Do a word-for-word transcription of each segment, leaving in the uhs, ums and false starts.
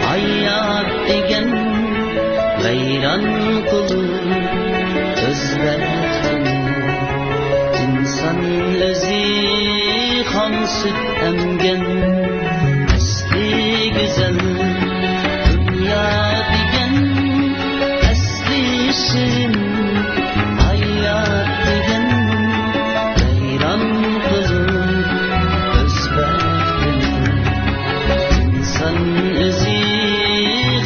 ھايات دېگەن ۋەيران قىلۇر ئۆز بەختىنى. ئىنسان ئۆزى خام سۈت ئەمگەن ئەسلى گۈزەل دۇنيا دېگەن ئەسلى شېرىن ھايات دېگەن ۋەيران قىلۇر ئۆز بەختىنى. ئىنسان ئۆزى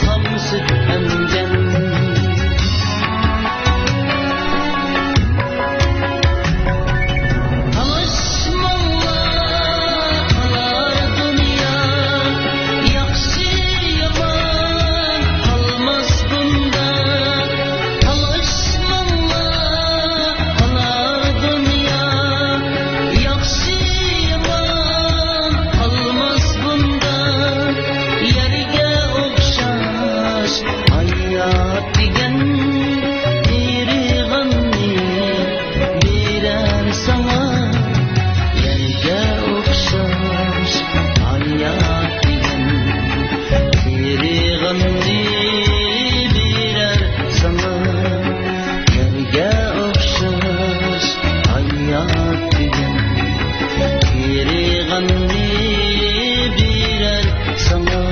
خام سۈت ئەمگەن. تالاشماڭلار، قالار دۇنيا، ياخشى يامان قالماس بۇندا. تالاشماڭلار، قالار دۇنيا، ياخشى يامان قالماس بۇندا. يەرگە ئوخشاش ھايات دېگەن، بېرىغاننى بېرەر ساڭا. يەرگە ئوخشاش ھايات دېگەن، بېرىغاننى بېرەر ساڭا. يەرگە ئوخشاش ھايات دېگەن، بېرىغاننى بېرەر ساڭا.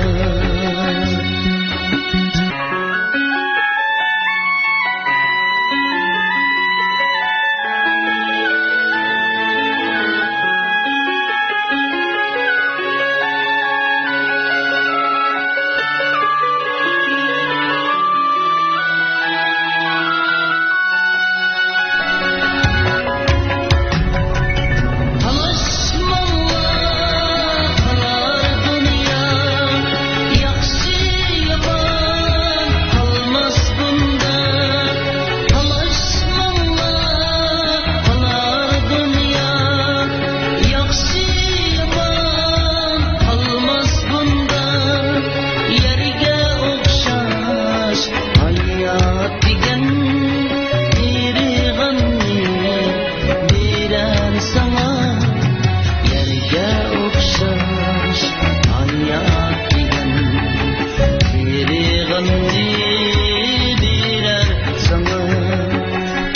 ھايات دېگەن بېرىغاننى بېرەر ساڭا. يەرگە ئوخشاش ھايات دېگەن، بېرىغاننى بېرەر ساڭا.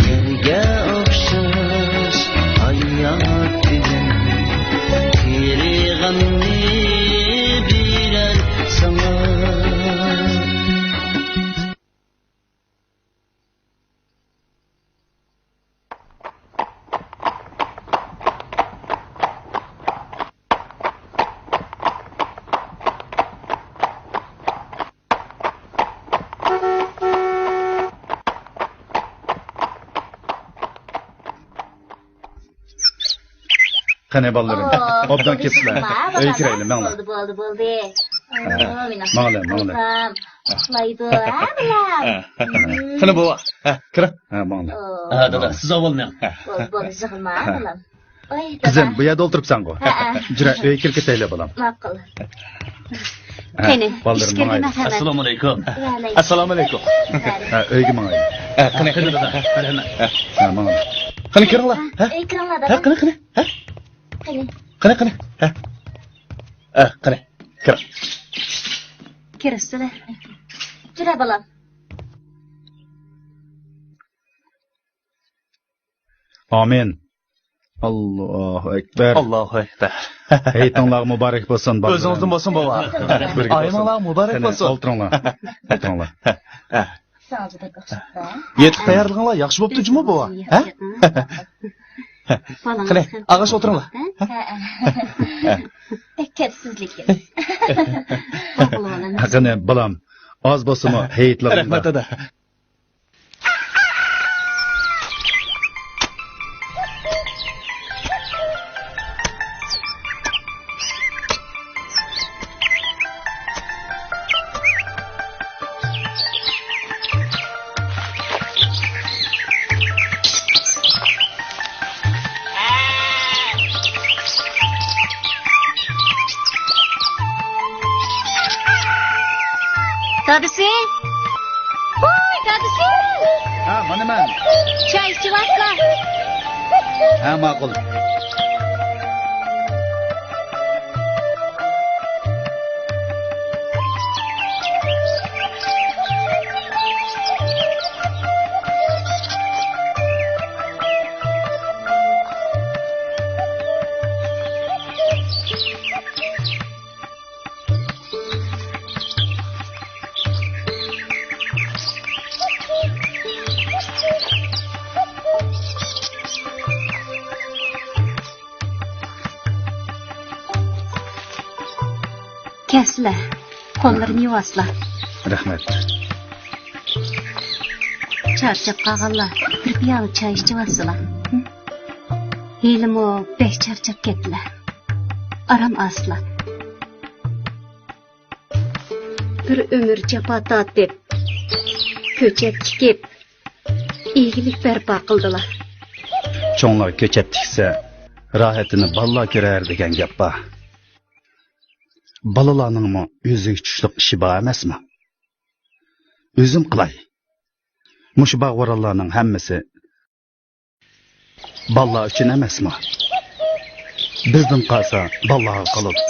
يەرگە ئوخشاش ھايات دېگەن، بېرىغاننى بېرەر ساڭا. قېنى، بالىلىرىم، ئوبدان كېتىپسىلەر. ئۆيگە كىرەيلى، ماڭلا. بولدى، بولدى، بولدى. ئوو، مېنىڭ ماڭلا، ماڭلا. ئۇخلايدۇ، ھە، بالام؟ قېنى، بوۋا، ھە، كىرىڭ. ھە، ماڭلا. ھە، دادا، سىز ئاۋۋال مېڭىڭ. بولدى، بولدى، يىغلىما، بالام. ئوي، دادا. قىزىم، بۇ يەردە ئولتۇرۇپسەنغۇ. ھە، ھە. جۈرە، ئۆيگە كىرىپ كېتەيلى، بالام. ماقۇل. ھە، قېنى، بالىلىرىم، ئىچكىرىگە ماڭايلى. مەرھەمەت. ئەسسالامۇئەلەيكۇم. ۋەئەلەيكۇم. ئەسسالامۇئەلەيكۇم. ھە، ئۆيگە ماڭايلى. ھە، قېنى، قېنى، دادا. ھە، ماڭايلى. قېنى، كىرىڭلار. ھە، ھە. ئۆيگە كىرىڭلار، دادا. ھە، قېنى، قېنى. ھە. قېنى. قېنى، قېنى. ھە. ھە، قېنى. كىرىڭ. كىرىسىلە. جۈرە، بالام. ئامىن. ئاللاھۇ ئەكبەر. ئاللاھۇ ئەكبەر. ھېيتىڭلار مۇبارەك بولسۇن، بالىلىرىم. ئۆزىڭىزدىن بولسۇن، بوۋا. بىرگە بولسۇن. ئايىمىڭلار مۇبارەك بولسۇن. قېنى، ئولتۇرۇڭلار. ئولتۇرۇڭلار. يېتىپ تەييارلىقىڭلار ياخشى بوپتۇ جۇمۇ، بوۋا؟ ھە؟ قېنى، ئاغاش ئولتۇرۇڭلار. ھە؟ بەك كەپسىز لېكىن. قېنى، بالام، ئاز بولسىمۇ ھېيتلىقىڭدا. رەھمەت، دادا. دادىسى! ۋاي، دادىسى! ھە، مانا مەن. چاي ئىچىۋاتلا. ھە، ماقۇل. كەلسىلە، قوللىرىنى يۇۋاسىلا. رەھمەت. چارچاپ قالغانلار، بىر پىيالە چاي ئىچىۋالسىلا. ھېلىمۇ بەك چارچاپ كەتتىلە. ئارام ئالسىلا. بىر ئۆمۈر جاپا تارتىپ، كۆچەت تىكىپ، ئىگىلىك بەرپا قىلدىلا. چوڭلار كۆچەت تىكسە، راھىتىنى بالىلار كۆرەر دېگەن گەپ بار. بالىلارنىڭمۇ ئۆزىگە چۈشلۈق ئىشى بار ئەمەسمۇ؟ ئۆزۈم قىلاي. مۇشۇ باغ-ۋارانلارنىڭ ھەممىسى بالىلار ئۈچۈن ئەمەسمۇ؟ بىزدىن قالسا، بالىلارغا قالىدۇ.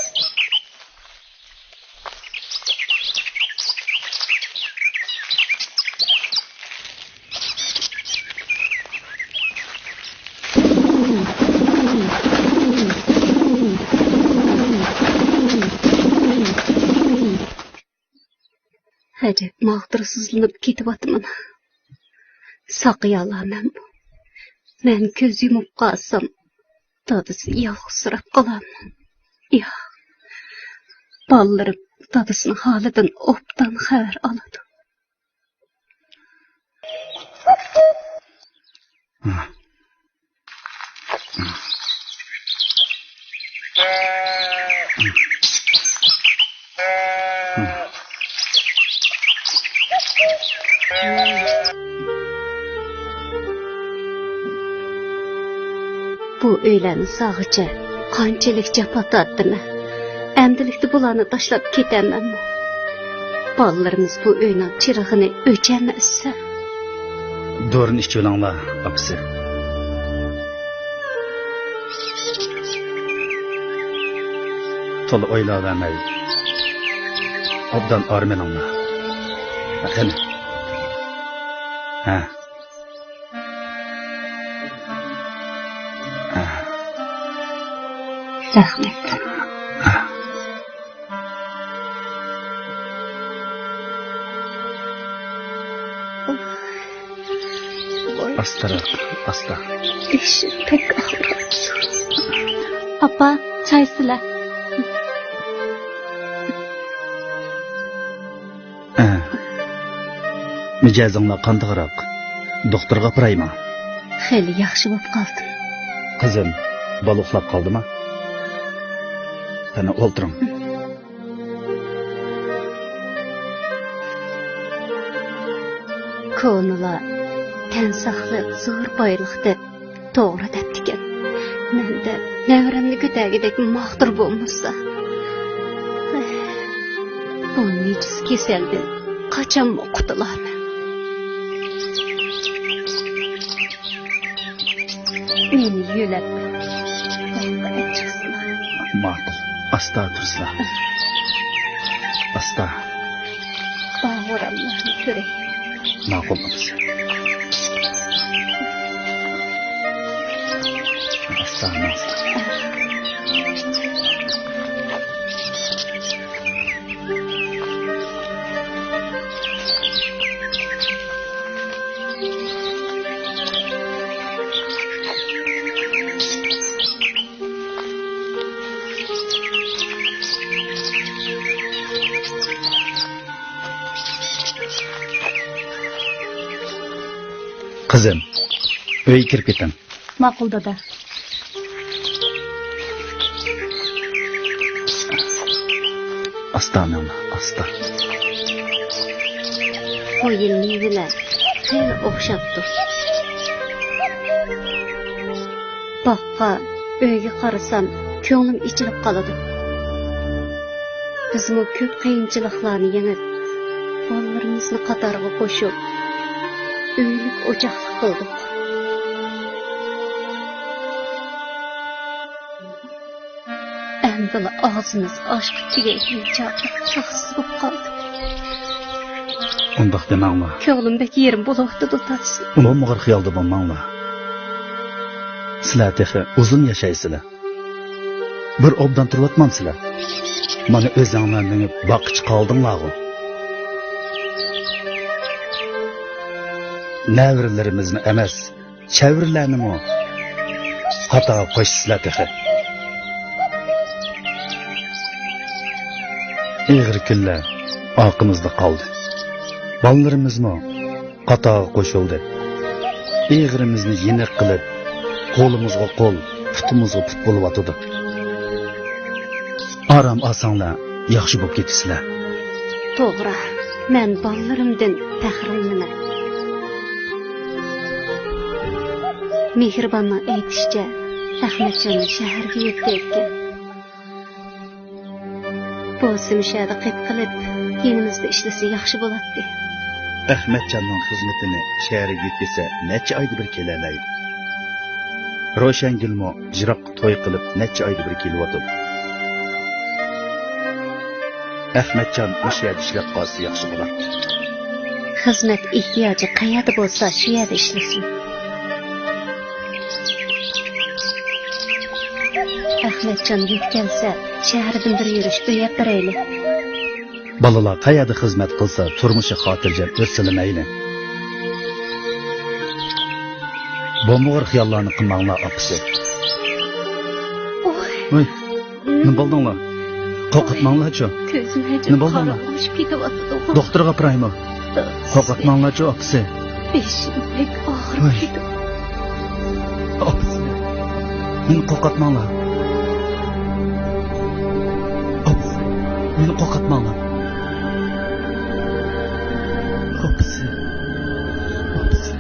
ئەجەب ماغدۇرسىزلىنىپ كېتىۋاتىمەن. ساقىيالامەنمۇ؟ مەن كۆز يۇمۇپ قالسام، دادىسى يالغۇزسىراپ قالارمۇ؟ ياق. بالىلىرىم دادىسىنىڭ ھالىدىن ئوبدان خەۋەر ئالىدۇ. بۇ ئۆيلەرنى سالغىچە قانچىلىك جاپا تارتتىم. ئەمدىلىكتە بۇلارنى تاشلاپ كېتەمەنمۇ؟ بالىلىرىمىز بۇ ئۆينىڭ چىرىغىنى ئۆچەلمەسسە. دورىنى ئىچىۋېلىڭلار، ئاپىسى. تولا ئويلاۋەرمەي، ئوبدان ئارام ئېلىڭلار. قېنى. ھە. ھە. رەھمەت. ھە. ئاستىراق، ئاستا. بېشىم بەك ئاغرىيدۇ. ئاپا، چاي سىلە. ئە. مىجەزىڭلار قانداقراق؟ دوختۇرغا ئاپىرايمۇ؟ خېلى ياخشى بولۇپ قالدىم. قىزىم، بالا ئۇخلاپ قالدىما؟ قېنى، ئولتۇرۇڭ. كونىلار تەن ساقلىق زور بايلىق دەپ توغرا دەپتىكەن. مەندە نەۋرەمنى كۆتەرگۈدەك ماغدۇر بولمىسا، بۇ نىجىس كېسەلدىن قاچانمۇ قۇتۇلارمەن؟ مېنى يۆلەپ، باغقا ئەپ چىقسىلا. ماقۇل. ئاستا تۇرسىلا. ئاستا. باغ-ۋارانلارنى كۆرەي. ماقۇل، ئاپىسى. ئاستا ماڭسىلا. قىزىم، ئۆيگە كىرىپ كېتىڭ. ماقۇل، دادا. ئاستا مېڭە، ئاستا. بۇ يىل مېۋىلەر خېلى ئوخشاپتۇ. باغقا، ئۆيگە قارىسام، كۆڭلۈم ئېچىلىپ قالىدۇ. بىزمۇ كۆپ قىيىنچىلىقلارنى يېڭىپ، بالىلىرىمىزنى قاتارغا قوشۇپ، ئۆيلۈك ئوچاقلىق قىلدۇق. ئەمدىلا ئاغزىمىز ئاشقا تېگەيدىغان چاغدا ساقسىز بولۇپ قالدۇق. ئۇنداق دېمەڭلار. كۆڭلۈم بەك يېرىم بولۇۋاتىدۇ، دادىسى. ئۇنىمىغۇر خىيالدا بولماڭلار. سىلەر تېخى ئۇزۇن ياشايسىلەر. بىر ئوبدان تۇرۇۋاتمامسىلەر؟ مانا ئۆزۈڭلار مېڭىپ باغقا چىقالدىڭلارغۇ. نەۋرىلىرىمىزنى ئەمەس، چەۋرىلەرنىمۇ خاتاغا قوشىسىلەر تېخى. ئېغىر كۈنلەر ئارقىمىزدا قالدى. بالىلىرىمىزمۇ قاتارغا قوشۇلدى. ئېغىرىمىزنى يېنىق قىلىپ، قولىمىزغا قول، پۇتىمىزغا پۇت بولۇۋاتىدۇ. ئارام ئالساڭلار، ياخشى بولۇپ كېتىسىلەر. توغرا، مەن بالىلىرىمدىن پەخىرلىنىمەن. مېھرىباننىڭ ئېيتىشىچە، ئەخمەتجاننى شەھەرگە يۆتكەيدىكەن. بولسا مۇشۇ يەردە قېپ قېلىپ، يېنىمىزدا ئىشلىسە ياخشى بولاتتى. ئەخمەتجاننىڭ خىزمىتىنى شەھەرگە يۆتكىسە نەچچە ئايدا بىر كېلەلەيدۇ. روشەنگۈلمۇ يىراققا توي قىلىپ نەچچە ئايدا بىر كېلىۋاتىدۇ. ئەخمەتجان مۇشۇ يەردە ئىشلەپ قالسا ياخشى بولاتتى. خىزمەت ئېھتىياجى قەيەردە بولسا شۇ يەردە ئىشلىسۇن. ئەخمەتجان يۆتكەلسە، شەھەردىن بىر يۈرۈش ئۆي ئەپ بېرەيلى. بالىلار قەيەردە خىزمەت قىلسا، تۇرمۇشى خاتىرجەم ئۆتسىلا مەيلى. بومبىغۇر خىياللارنى قىلماڭلار، ئاپىسى. ئوي. ۋاي، نېمە بولدۇڭلار؟ قورقۇتماڭلارچۇ. كۆزۈم نېمە بولدۇڭلار؟ قاراڭغۇلىشىپ كېتىۋاتىدۇ. دوختۇرغا ئاپىرايمۇ؟ قورقۇتماڭلارچۇ، ئاپىسى. بېشىم بەك ئاغرىپ ۋاي. كېتىۋاتىدۇ. ئاپىسى، مېنى قورقۇتماڭلار. ئاپىسى، مېنى قورقۇتماڭلار. ئاپىسى، ئاپىسى.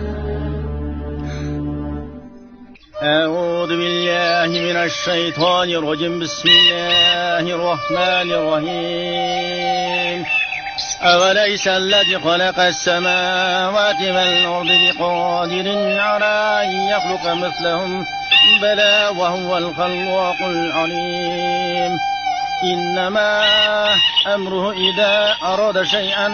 أعوذ بالله من الشيطان الرجيم. بسم الله الرحمن الرحيم. أوليس الذي خلق السماوات والأرض بقادر على أن يخلق مثلهم؟ بلى وهو الخلاق العليم. إنما أمره إذا أراد شيئا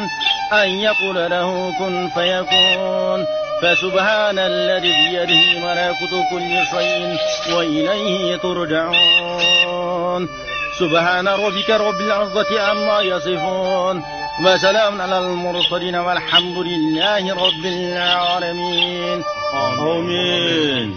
أن يقول له كن فيكون. فسبحان الذي بيده ملكوت كل شيء وإليه ترجعون. سبحان ربك رب العزة عما يصفون. وسلام على المرسلين والحمد لله رب العالمين. آمين.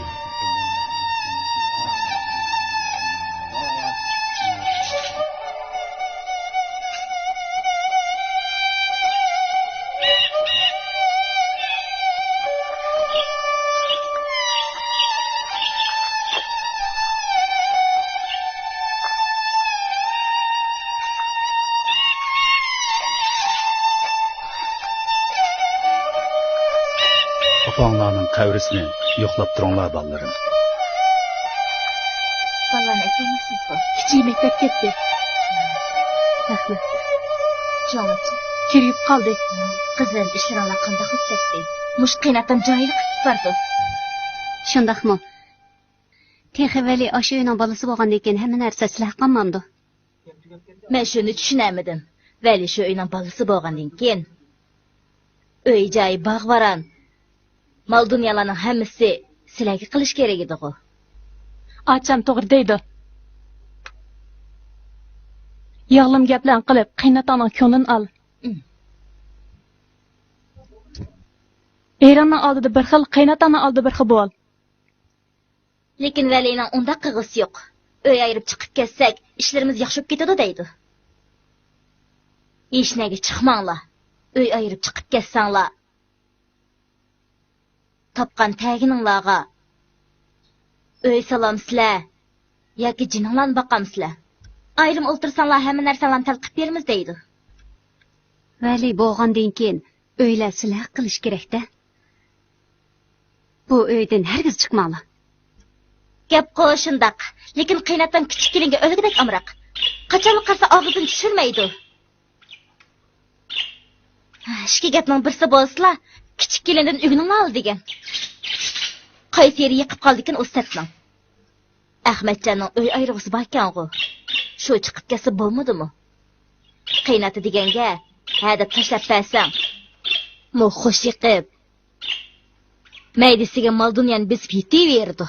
ئاپاڭلارنىڭ قەبرىسىنى يوقلاپ تۇرۇڭلار، بالىلىرىم. بالىلارنى ئەكەلمەپسىزغۇ؟ كىچىكى مەكتەپكە كەتتى. رەھمەت. چوڭىچى كىرىپ قالدى. قىزىم، ئىشلىرىڭلار قانداق بولۇپ كەتتى؟ مۇشۇ قېيىنئاتام جاھىللىق قىلىپ بارىدۇ. شۇنداقمۇ؟ تېخى ۋەلى ئاشۇ ئۆينىڭ بالىسى بولغاندىن كېيىن ھەممە نەرسە سىلەرگە قالمامدۇ؟ مەن شۇنى چۈشىنەلمىدىم. ۋەلى شۇ ئۆينىڭ بالىسى بولغاندىن كېيىن، ئۆي-جايى باغ-ۋاران، مال-دۇنيالارنىڭ ھەممىسى سىلەرگە قېلىش كېرەك ئىدىغۇ؟ ئاچام توغرا دەيدۇ. ياغلىما گەپلەرنى قىلىپ، قېيىنئاتاڭنىڭ كۆڭلىنى ئال. ئېرىڭنىڭ ئالدىدا بىر خىل، قېيىنئاتاڭنىڭ ئالدىدا بىر خىل بول. لېكىن ۋەلىنىڭ ئۇنداق قىلغۇسى يوق. ئۆي ئايرىپ چىقىپ كەتسەك، ئىشلىرىمىز ياخشى بولۇپ كېتىدۇ دەيدۇ. ھېچنەگە چىقماڭلار. ئۆي ئايرىپ چىقىپ كەتسەڭلار، تاپقان تەگىنىڭلارغا ئۆي سالامسىلەر ياكى جېنىڭلارنى باقامسىلەر؟ ئايرىم ئولتۇرساڭلار، ھەممە نەرسەڭلارنى تەل قىلىپ بېرىمىز دەيدۇ. ۋەلى بولغاندىن كېيىن ئۆيلەر سىلەر ھەق قىلىش كېرەك-دە. بۇ ئۆيدىن ھەرگىز چىقماڭلار. گەپقۇ شۇنداق، لېكىن قېيىنئاتام كىچىك كېلىنگە ئۆلگۈدەك ئامراق. قاچانلا قارىسا ئاغزىدىن چۈشۈرمەيدۇ. ئىككى گەپنىڭ بىرسى بولسىلا، كىچىك كېلىندىن ئۆگىنىڭلار دېگەن. قايسى يېرى يېقىپ قالدىكىن ئۇ سەتنىڭ؟ ئەخمەتجاننىڭ ئۆي ئايرىغۇسى باركەنغۇ. شۇ چىقىپ كەتسە بولمىدىمۇ؟ قېيىنئاتا دېگەنگە ھە دەپ تاشلاپ بەرسەڭ، مو خوش يېقىپ، مەيدىسىگە مال-دۇنيانى بېسىپ يېتىۋېرىدۇ.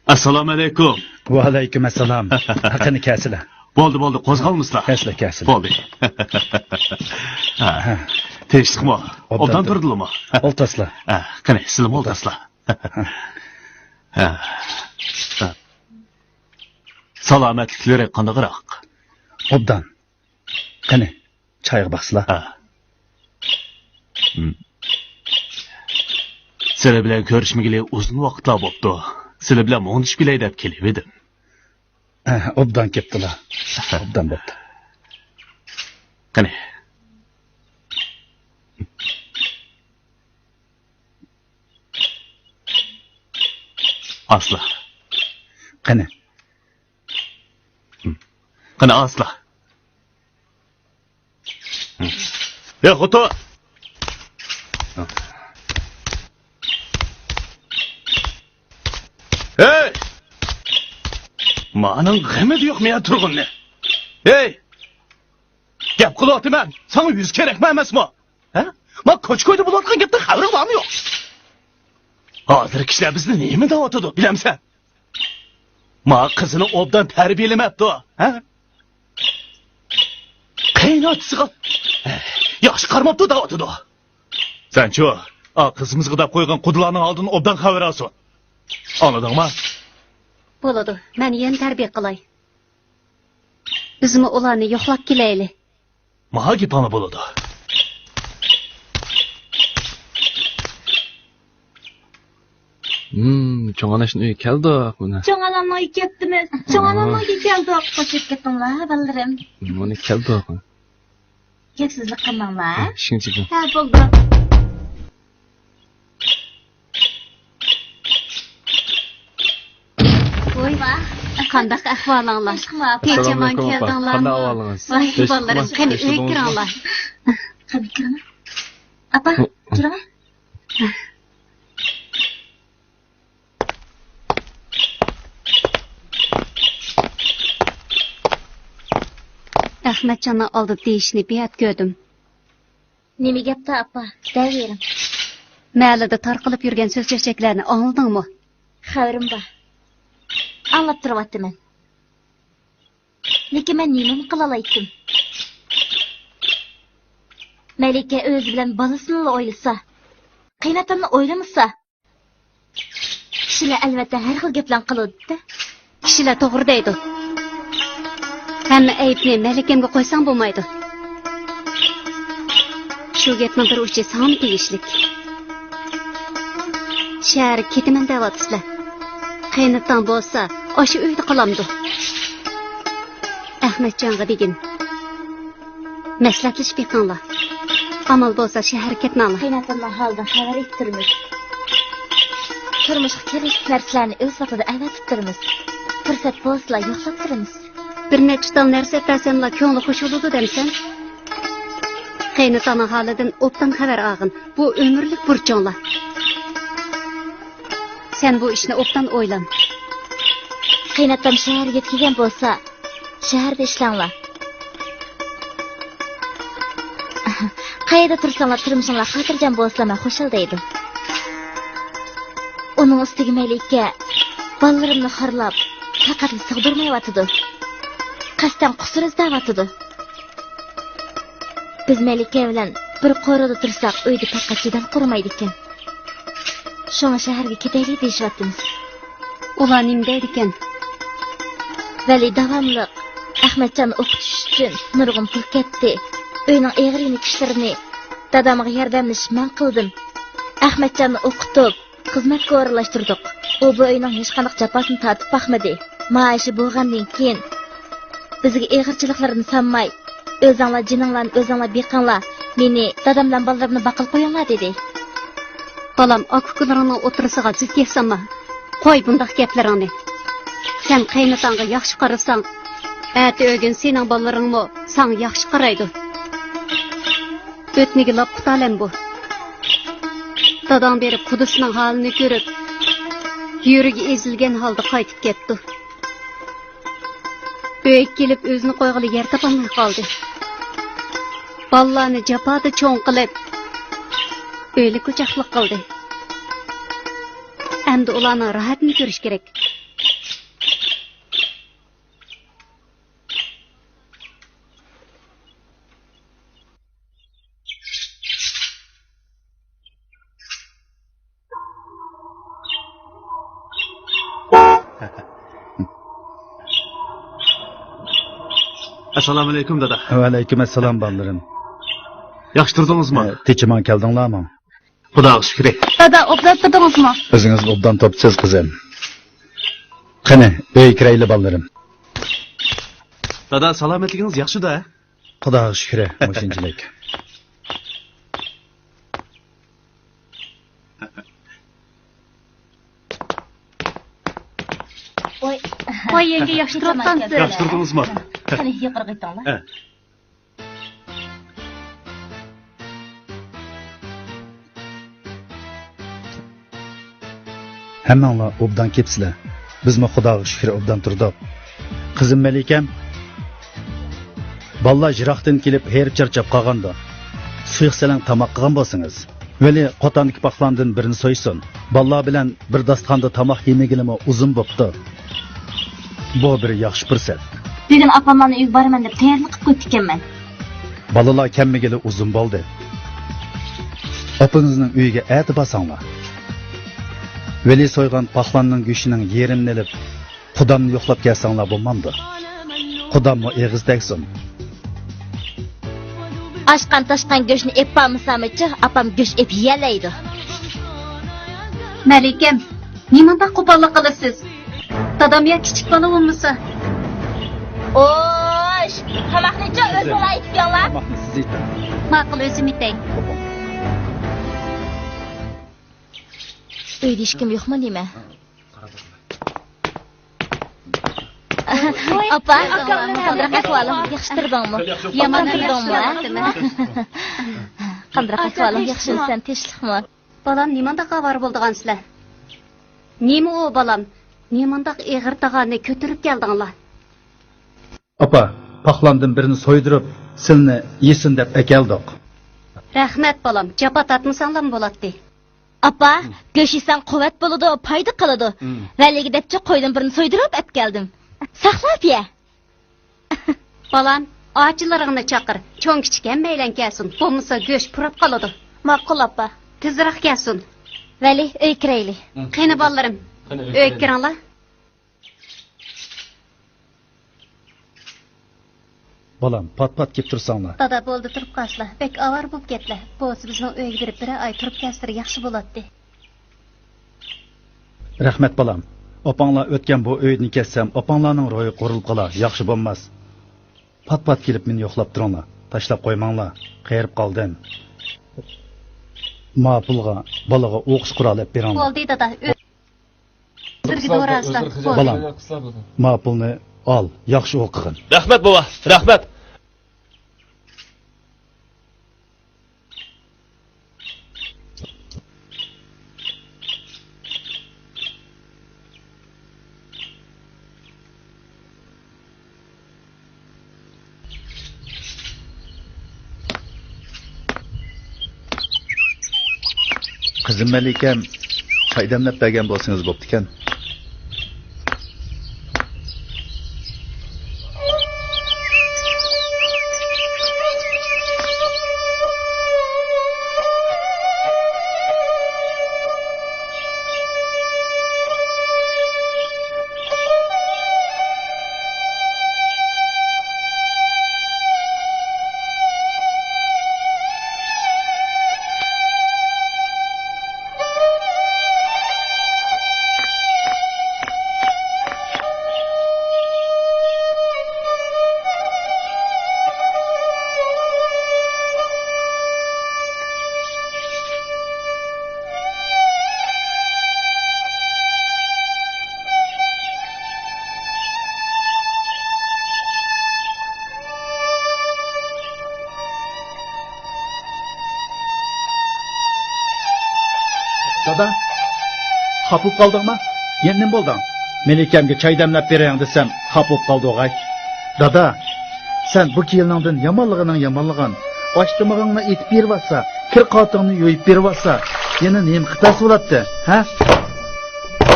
ئەسسالامۇ ئەلەيكۇم. ۋەئەلەيكۇم ئەسسالام. قېنى، كەلسىلە. بولدى، بولدى، قوزغالمىسىلا. كەلسىلە، كەلسىلە. بولدى. ھە. ھە. تىنچلىقمۇ؟ ئوبدان ئوبدان تۇردىلىمۇ؟ ئولتۇرسىلا. ھە، قېنى، سىلىمۇ ئولتۇرسىلا. ھە. ھە. سالامەتلىكلىرى قانداقراق؟ ئوبدان. قېنى، چايغا باقسىلا. ھە. ھىم. سىلەر بىلەن كۆرۈشمىگىلى ئۇزۇن ۋاقىتلار بوپتۇ. سىلەر بىلەن مۇڭدىشىپ كېلەي دەپ كېلىۋىدىم. ھە، ئوبدان كەپتىلا. ئوبدان بوپتۇ. قېنى. ئاسلا. قېنى. قېنى، ئاسلا. ھە، خوتۇن! ھەي! مانىڭ غېمى يوقمۇ يا تۇرغۇننى؟ ھەي! گەپ قىلىۋاتىمەن، ساڭا يۈز كېرەكمۇ ئەمەسمۇ؟ ھە؟ ما كوچا-كويدا بولۇۋاتقان گەپتىن خەۋىرىڭ بارمۇ يوق؟ ھازىر كىشىلەر بىزنى نېمە دەۋاتىدۇ، بىلەمسەن؟ ما قىزىنى ئوبدان تەربىيەلىمەپتۇ، ھە؟ قېيىنئاتىسىغا ياخشى قارىماپتۇ دەۋاتىدۇ. سەنچۇ، ئا قىزىمىزغا دەپ قويغان قۇدىلارنىڭ ئالدىدىن ئوبدان خەۋەر ئالسۇن. ئاڭلىدىڭما؟ بولىدۇ، مەن يەنە تەربىيە قىلاي. بىزمۇ ئۇلارنى يوقلاپ كېلەيلى. ماڭا گېپىڭلار بولىدۇ. ھىم، چوڭ ئاناشنىڭ ئۆيىگە كەلدۇق مانا. چوڭ ئانامنىڭ ئۆيىگە كەپتىمىز. چوڭ ئانامنىڭ ئۆيىگە كەلدۇق. خوش كەپتىڭلار، بالىلىرىم. مانا كەلدۇق. گەپسىزلىك قىلماڭلار. ئىشىڭ چىقىڭ. ھە، بولدى. ۋاي، قانداق ئەھۋالىڭلار؟ تىنچ-ئامان كەلدىڭلارمۇ؟ قانداق ئەھۋالىڭىز؟ ۋاي، بالىلىرىم، قېنى ئۆيگە كىرىڭلار. قېنى كىرىڭلار. ئاپا، تۇرۇڭ. ئەخمەتجاننىڭ ئالدىدا دېيىشنى بىئەپ كۆردۈم. نېمە گەپتۇ، ئاپا؟ دەۋېرىڭ. مەھەللىدە تارقىلىپ يۈرگەن سۆز-چۆچەكلەرنى ئاڭلىدىڭمۇ؟ خەۋىرىم بار. ئاڭلاپ تۇرۇۋاتىمەن. لېكىن مەن نېمىمۇ قىلالايتتىم؟ مەلىكە ئۆزى بىلەن بالىسىنىلا ئويلىسا، قېيىنئاتامنى ئويلىمىسا، كىشىلەر ئەلۋەتتە ھەر خىل گەپلەرنى قىلىدۇ-دە. كىشىلەر توغرا دەيدۇ. ھەممە ئەيىبنى مەلىكەمگە قويساڭ بولمايدۇ. شۇ گەپنىڭ بىر ئۇچى ساڭىمۇ تېگىشلىك. شەھەرگە كېتىمەن دەۋاتىسىلەر. قېيىنئاتاڭ بولسا ئاشۇ ئۆيدە قالامدۇ؟ ئەخمەتجانغا دېگىن. مەسلىھەتلىشىپ بېقىڭلار. ئامال بولسا شەھەرگە كەتمەڭلار. قېيىنئاتامنىڭ ھالىدىن خەۋەر ئېلىپ تۇرىمىز. تۇرمۇشقا كېرەكلىك نەرسىلەرنى ئۆز ۋاقتىدا ئەۋەتىپ تۇرىمىز. پۇرسەت بولسىلا يوقلاپ تۇرىمىز. بىر نەچچە تال نەرسە ئەپەرسەملا كۆڭلى خۇش بولىدۇ دەمسەن؟ قېيىنئاتاڭنىڭ ھالىدىن ئوبدان خەۋەر ئالغىن. بۇ ئۆمۈرلۈك بۇرچۇڭلار. سەن بۇ ئىشنى ئوبدان ئويلان. قېيىنئاتام شەھەرگە يەتكۈزگەن بولسا، شەھەردە ئىشلەڭلار. قەيەردە تۇرساڭلار، تۇرمۇشۇڭلار خاتىرجەم بولسىلا، مەن خۇشال دەيدۇ. ئۇنىڭ ئۈستىگە مەلىكە بالىلىرىمنى خارلاپ، پەقەتلا سىغدۇرمايۋاتىدۇ. قەستەن قۇسۇر ئىزدەۋاتىدۇ. بىز مەلىكە بىلەن بىر قورۇدا تۇرساق، ئۆيدە پەقەت جېدەل قۇرۇمايدىكەن. شۇڭا شەھەرگە كېتەيلى دېيىشىۋاتىمىز. ئۇلار نېمە دەيدىكەن؟ ۋەلى داۋاملىق ئەخمەتجاننى ئوقۇتۇش ئۈچۈن نۇرغۇن پۇل كەتتى. ئۆينىڭ ئېغىر يېنىك ئىشلىرىنى دادامغا ياردەملىشىپ مەن قىلدىم. ئەخمەتجاننى ئوقۇتۇپ، خىزمەتكە ئورۇنلاشتۇردۇق. ئۇ بۇ ئۆينىڭ ھېچقانداق جاپاسىنى تارتىپ باقمىدى. مائاشى بولغاندىن كېيىن، بىزگە ئېغىرچىلىقلىرىنى سانماي، «ئۆزۈڭلار جېنىڭلارنى ئۆزۈڭلار بېقىڭلار، مېنى، دادام بىلەن بالىلىرىمنى باققىلى قويۇڭلار» دېدى. بالام، ئاكا-ئۇكىلىرىڭنىڭ ئوتتۇرىسىغا زىت ياسانما. قوي بۇنداق گەپلىرىڭنى. سەن قېيىنئاتاڭغا ياخشى قارىساڭ، ئەتە-ئۆگۈن سېنىڭ بالىلىرىڭمۇ ساڭا ياخشى قارايدۇ. ئۆتنىگە لاپقا تالەم بۇ. داداڭ بېرىپ قۇدىسىنىڭ ھالىنى كۆرۈپ، يۈرىكى ئېزىلگەن ھالدا قايتىپ كەپتۇ. ئۆيگە كېلىپ ئۆزىنى قويغىلى يەر تاپالماي قالدى. بالىلارنى جاپادا چوڭ قىلىپ، ئۆيلۈك-ئوچاقلىق قىلدى. ئەمدى ئۇلارنىڭ راھىتىنى كۆرۈش كېرەك. ئەسسالامۇئەلەيكۇم، دادا. ۋەئەلەيكۇم ئەسسالام، بالىلىرىم. ياخشى تۇردىڭىزمۇ؟ ئە، تىنچ-ئامان كەلدىڭلارمۇ؟ خۇداغا شۈكرى. دادا، ئوبدان تۇردىڭىزمۇ؟ ئۆزىڭىز ئوبدان تۇرۇپسىز، قىزىم. قېنى، ئۆيگە كىرەيلى، بالىلىرىم. دادا، سالامەتلىكىڭىز ياخشىدا؟ خۇداغا شۈكرى، مۇشۇنچىلىك. ۋاي، ۋاي، يەڭگە، ياخشى تۇرۇۋاتقانسىز. ياخشى تۇردىڭىزمۇ؟ قېنى، يېقىرغا ئۆتۈڭلار. ھە. ھەممەڭلار ئوبدان كېپسىلەر. بىزمۇ خۇداغا شۈكرى ئوبدان تۇردۇق. قىزىم مەلىكەم، بالىلار يىراقتىن كېلىپ ھېرىپ چارچاپ قالغاندۇ. سۇيۇق سەلەڭ تاماق قىلغان بولسىڭىز. ۋەلى قوتاندىكى پاقلاندىن بىرنى سويسۇن. بالىلار بىلەن بىر داستىخاندا تاماق يېمىگىلىمۇ ئۇزۇن بوپتۇ. بۇ بىر ياخشى پۇرسەت. بۈگۈن ئاپاملارنىڭ ئۆيىگە بارىمەن دەپ تەييارلىق قىلىپ قويۇپتىكەنمەن. بالىلار كەلمىگىلى ئۇزۇن بولدى. ئاپىڭىزنىڭ ئۆيىگە ئەتە بارساڭلار. ۋەلى سويغان پاقلاننىڭ گۆشىنىڭ يېرىمىنى ئېلىپ، قۇدامنى يوقلاپ كەلسەڭلار بولمامدۇ؟ قۇداممۇ ئېغىز تەگسۇن. ئاشقان-تاشقان گۆشنى ئېلىپ بارمىسامچۇ، ئاپام گۆش ئېلىپ يېيەلەيدۇ. مەلىكەم، نېمانداق قوپاللىق قىلىسىز؟ دادام يا كىچىك بالا بولمىسا؟ ئوش، تاماقنىچۇ ئۆزۈڭلار ئېتىپ يەڭلار. تاماقنى سىز ئېتىڭ. ماقۇل، ئۆزۈم ئېتەي. ئۆيدە ھېچكىم يوقمۇ نېمە؟ ئاپا، قانداق ئەھۋالىڭ؟ ياخشى تۇردۇڭمۇ؟ يامان تۇردۇڭمۇ، ھە؟ قانداق ئەھۋالىڭ؟ ياخشىمۇسەن؟ تىنچلىقمۇ؟ بالام، نېمانداق ئاۋارە بولىدىغانسىلەر؟ نېمە ئۇ، بالام؟ نېمانداق ئېغىر تاغارنى كۆتۈرۈپ كەلدىڭلار؟ ئاپا، پاقلاندىن بىرنى سويدۇرۇپ، سىلىنى يېسۇن دەپ ئەكەلدۇق. رەھمەت، بالام، جاپا تارتمىساڭلارمۇ بولاتتى. ئاپا، گۆش يېسەڭ قۇۋۋەت بولىدۇ، پايدا قىلىدۇ. ھىم. ۋەلىگە دەپچۇ قويدىن بىرنى سويدۇرۇپ ئەپ كەلدىم. ساقلاپ يە. بالام، ئاچىلىرىڭنى چاقىر، چوڭ-كىچىك ھەممەيلەن كەلسۇن، بولمىسا گۆش پۇراپ قالىدۇ. ماقۇل، ئاپا. تېزراق كەلسۇن. ۋەلى، ئۆيگە كىرەيلى. ھىم. قېنى، بالىلىرىم، قېنى، ئۆيگە ئۆيگە كىرىڭلار. بالام، پات-پات كېلىپ تۇرساڭلار. دادا، بولدى، تۇرۇپ قالسىلا. بەك ئاۋارە بولۇپ كەتتىلە. بولسا بىزنىڭ ئۆيگە بېرىپ بىرەر ئاي تۇرۇپ كەلسىلىرى ياخشى بولاتتى. رەھمەت، بالام. ئاپاڭلار ئۆتكەن بۇ ئۆيدىن كەتسەم، ئاپاڭلارنىڭ روھى قورۇلۇپ قالار، ياخشى بولماس. پات-پات كېلىپ مېنى يوقلاپ تۇرۇڭلار. تاشلاپ قويماڭلار. قېرىپ قالدىم. ما پۇلغا بالىغا ئوقۇش قورالى ئېلىپ بېرىڭلار. بولدى، دادا. ئۆ- سىزگە دورا ئىسلاپ. بالام، ما پۇلنى ئال، ياخشى ئوقۇغىن. رەھمەت، بوۋا، رەھمەت. قىزىم مەلىكەم، چاي دەملەپ بەرگەن بولسىڭىز بوپتىكەن. دادا، خاپا بولۇپ قالدىڭما؟ يەنە نېمە بولدۇڭ؟ مەلىكەمگە چاي دەملەپ بېرەيلى دېسەم، خاپا بولۇپ قالدى ئوغاي. دادا، سەن بۇ كېلىنىڭدىن يامانلىغىنىڭ يامانلىغان. ئاش تامىقىڭنى ئېتىپ بېرىۋاتسا، كىر قاتىڭنى يۇيۇپ بېرىۋاتسا، يەنە نېمە قىلسا بولاتتى، ھە؟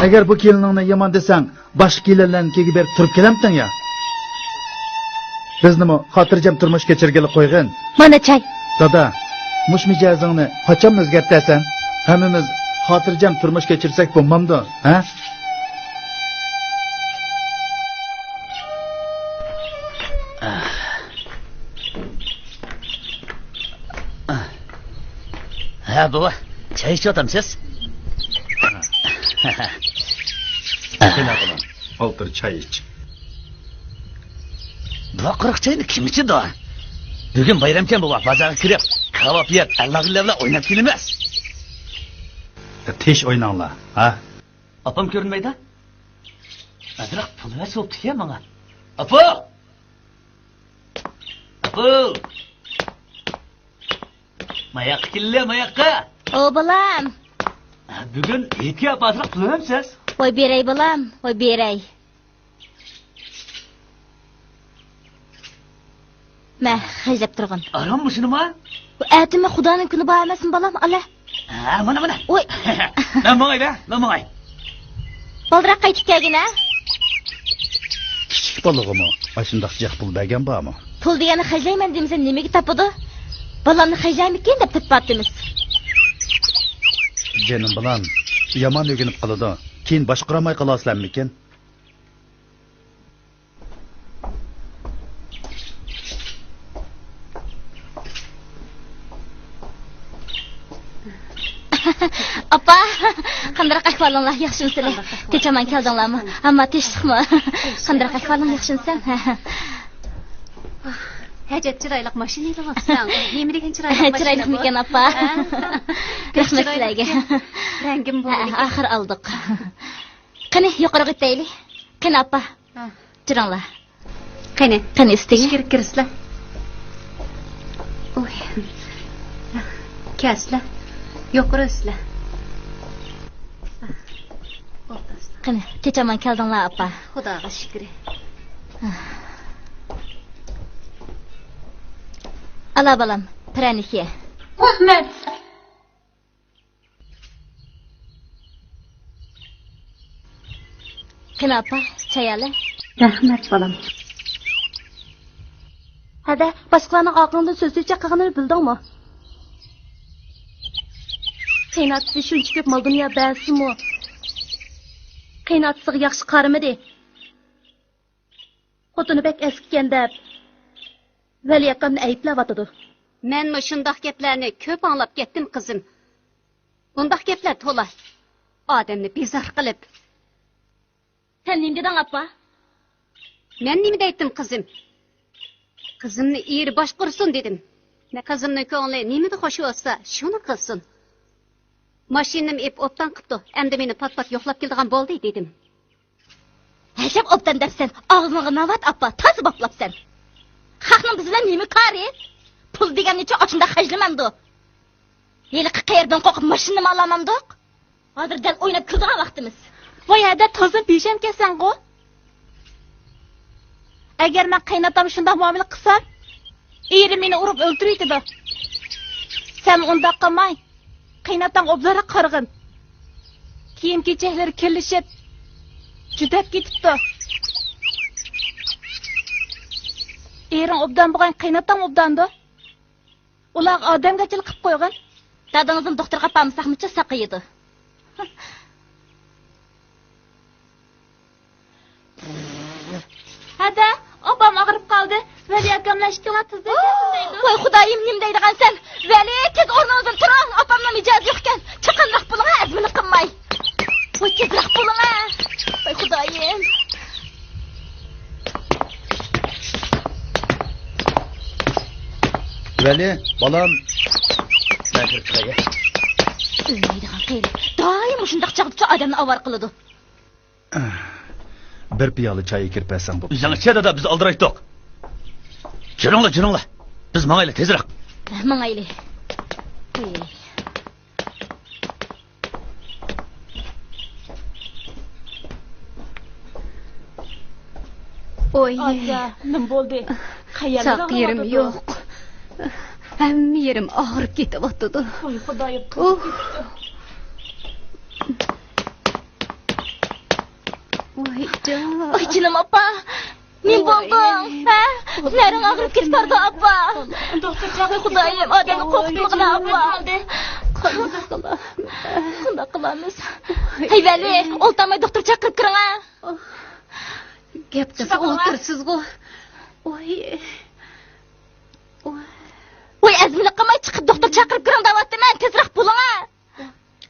ئەگەر بۇ كېلىنىڭنى يامان دېسەڭ، باشقا كېلىنلەرنىڭكىگە بېرىپ تۇرۇپ كېلەمتىڭ يا؟ بىزنىمۇ خاتىرجەم تۇرمۇش كەچۈرگىلى قويغىن. مانا چاي. دادا، مۇشۇ مىجەزىڭنى قاچان ئۆزگەرتەسەن؟ ھەممىمىز خاتىرجەم تۇرمۇش كەچۈرسەك بولمامدۇ، ھە؟ ئە، بوۋا، چاي ئىچىۋاتامسىز؟ قېنى، بالام، ئولتۇر، چاي ئىچ. بۇ قۇرۇق چاينى كىم ئىچىدۇ؟ بۈگۈن بايرامكەن، بوۋا، بازارغا كىرىپ، كاۋاپ يەپ، ئەللاغىللار بىلەن ئويناپ كېلىمىز. تىش ئويناڭلار، ھە؟ ئاپام كۆرۈنمەيدۇ؟ ئازراق پۇل بەرسە بوپتىكەن ماڭا. ئاپا! ئاپا! ماياققا كېلىلە، ماياققا! ئو، بالام! بۈگۈن ھېيتكە ئاپا ئازراق پۇل بەرمەمسىز؟ ۋاي بېرەي، بالام، ۋاي بېرەي. مە، خەجلەپ تۇرغىن. ئارام مۇشۇنىما؟ بۇ ئەتىمۇ خۇدانىڭ كۈنى بار ئەمەسمۇ، بالام؟ ئالە. ھە، مانا، مانا. ئوي. مەن ماڭاي دە، مەن ماڭاي. بالدۇرراق قايتىپ كەلگىن، ھە؟ كىچىك بالىغىمۇ ئاشۇنداق جىق پۇل بەرگەن بارمۇ؟ پۇل دېگەننى خەجلەيمەن دېمىسە نېمىگە تاپىدۇ؟ بالامنى خەجلەيمىكىن دەپ تېپىۋاتىمىز. جېنىم بالام، يامان ئۆگىنىپ قالىدۇ. كېيىن باشقۇرالماي قالارسىلەرمىكىن؟ ئاپا، قانداق ئەھۋالىڭلار؟ ياخشىمۇسىلەر؟ تېچەمان كەلدىڭلارمۇ؟ ئەمما تېشلىقمۇ؟ قانداق ئەھۋالىڭ؟ ياخشىمۇسەن؟ ھەجەپ چىرايلىق ماشىنا ئېلىۋاپسەن. نېمە دېگەن چىرايلىق ماشىنا بۇ؟ چىرايلىقمىكەن، ئاپا؟ ھە؟ رەھمەت سىلەرگە. رەڭگىم بولدى. ئاخىر ئالدۇق. قېنى، يۇقىرىغا ئۆتەيلى. قېنى، ئاپا. ھە. تۇرۇڭلار. قېنى. قېنى، ئۈستىگە. ئىچكىرىگە كىرىسىلەر. ئۇي. كەلسىلەر. يۇقىرى ئۆتسىلەر. قېنى، تېچەمان كەلدىڭلار، ئاپا. خۇداغا شۈكرى. ئالا، بالام، پىرەنىك يە. رەھمەت. قېنى ئاپا، چاي ئالە. رەھمەت، بالام. ھەدە، باشقىلارنىڭ ئارقىڭدىن سۆز-سۆزچە قىلغىنىنى بىلدىڭمۇ؟ قېيىنئاتىسى شۇنچە كۆپ مال-دۇنيا بەرسىمۇ، قېيىنئاتىسىغا ياخشى قارىمىدى. خوتۇنى بەك ئەسكىكەن دەپ، ۋەلى ئاكامنى ئەيىبلەۋاتىدۇ. مەنمۇ شۇنداق گەپلەرنى كۆپ ئاڭلاپ كەتتىم، قىزىم. بۇنداق گەپلەر تولا. ئادەمنى بىزار قىلىپ. سەن نېمە دېدىڭ، ئاپا؟ مەن نېمە دەيتتىم، قىزىم؟ قىزىمنى ئېرى باشقۇرسۇن دېدىم. قىزىمنىڭ كۆڭلى نېمىدە خوش بولسا، شۇنى قىلسۇن. ماشىنىنىمۇ ئېلىپ ئوبدان قىپتۇ. ئەمدى مېنى پات-پات يوقلاپ كېلىدىغان بولدى، دېدىم. ھەشەپ ئوبدان دەپسەن، ئاغزىڭغا ناۋات، ئاپا، تازا باپلاپسەن. خەقنىڭ بىز بىلەن نېمە كارى؟ پۇل دېگەننىچۇ ئاشۇنداق خەجلىمەمدۇ؟ ھېلىقى قېرىدىن قورقۇپ ماشىنىنىمۇ ئالالمامدۇق؟ ھازىر دەل ئويناپ كۈلىدىغان ۋاقتىمىز. ۋاي ھەدە، تازا بىشەمكەنسەنغۇ. ئەگەر مەن قېيىنئاتامغا شۇنداق مۇئامىلە قىلسام، ئېرىم مېنى ئۇرۇپ ئۆلتۈرۈۋېتىدۇ. سەن ئۇنداق قىلماي، قېيىنئاتاڭغا ئوبدانراق قارىغىن. كىيىم-كېچەكلىرى كىرلىشىپ، جۈدەپ كېتىپتۇ. ئېرىڭ ئوبدان بولغان، قېيىنئاتاڭ ئوبداندۇ. ئۇلارغا ئادەمگەرچىلىك قىلىپ قويغىن. دادىڭىزنى دوختۇرغا ئاپارمىساقمۇچۇ ساقىيىدۇ. ھەدە، ئاپام ئاغرىپ قالدى. ۋەلى ئاكاملار ئىككىڭلار تېزدىن كەلسۇن دەيدۇ. ۋاي خۇدايىم، نېمە دەيدىغانسەن؟ ۋەلى، تېز ئورنىڭىزدىن تۇرۇڭ، ئاپامنىڭ مىجەزى يوقكەن. چاققانراق بولۇڭ، ئەزمىلىك قىلماي. ۋاي تېزرەك بولۇڭ. ۋاي خۇدايىم. ۋەلى، بالام. مەن كىرىپ چىقاي. ئۆلمەيدىغان قېرى. دائىم مۇشۇنداق چاغدىچۇ ئادەمنى ئاۋارە قىلىدۇ. بىر پىيالە چاي ئەكىرىپ بەرسەڭ بوپتۇ. ئۆزۈڭ ئىچە دادا، بىز ئالدىرايتتۇق. جۈرۈڭلار، جۈرۈڭلار. بىز ماڭايلى تېزرەك. ماڭايلى. ئوي. ئاچا، نېمە بولدى؟ قەيەرلەر ئاغرىۋاتىدۇ؟ ساق يېرىم يوق. ھەممە يېرىم ئاغرىپ كېتىۋاتىدۇ. ۋاي خۇدايىم، قىزىپ كېتىپتۇ. ۋاي جان. ۋاي جېنىم ئاپا. نېمە بولدۇڭ؟ ھە؟ نەرىڭ ئاغرىپ كېتىپ بارىدۇ ئاپا. ۋاي خۇدايىم، ئادەمنى قورقۇتمىغىنا ئاپا. قانداق قىلىمىز؟ ھەي ۋەلى، ئولتۇرماي دوختۇر چاقىرىپ كىرىڭە. گەپ قىلسا ئولتۇرىسىزغۇ. ۋاي. ۋاي، ئەزمىلىك قىلماي چىقىپ دوختۇر چاقىرىپ كىرىڭ دەۋاتىمەن، تېزرەك بولۇڭا.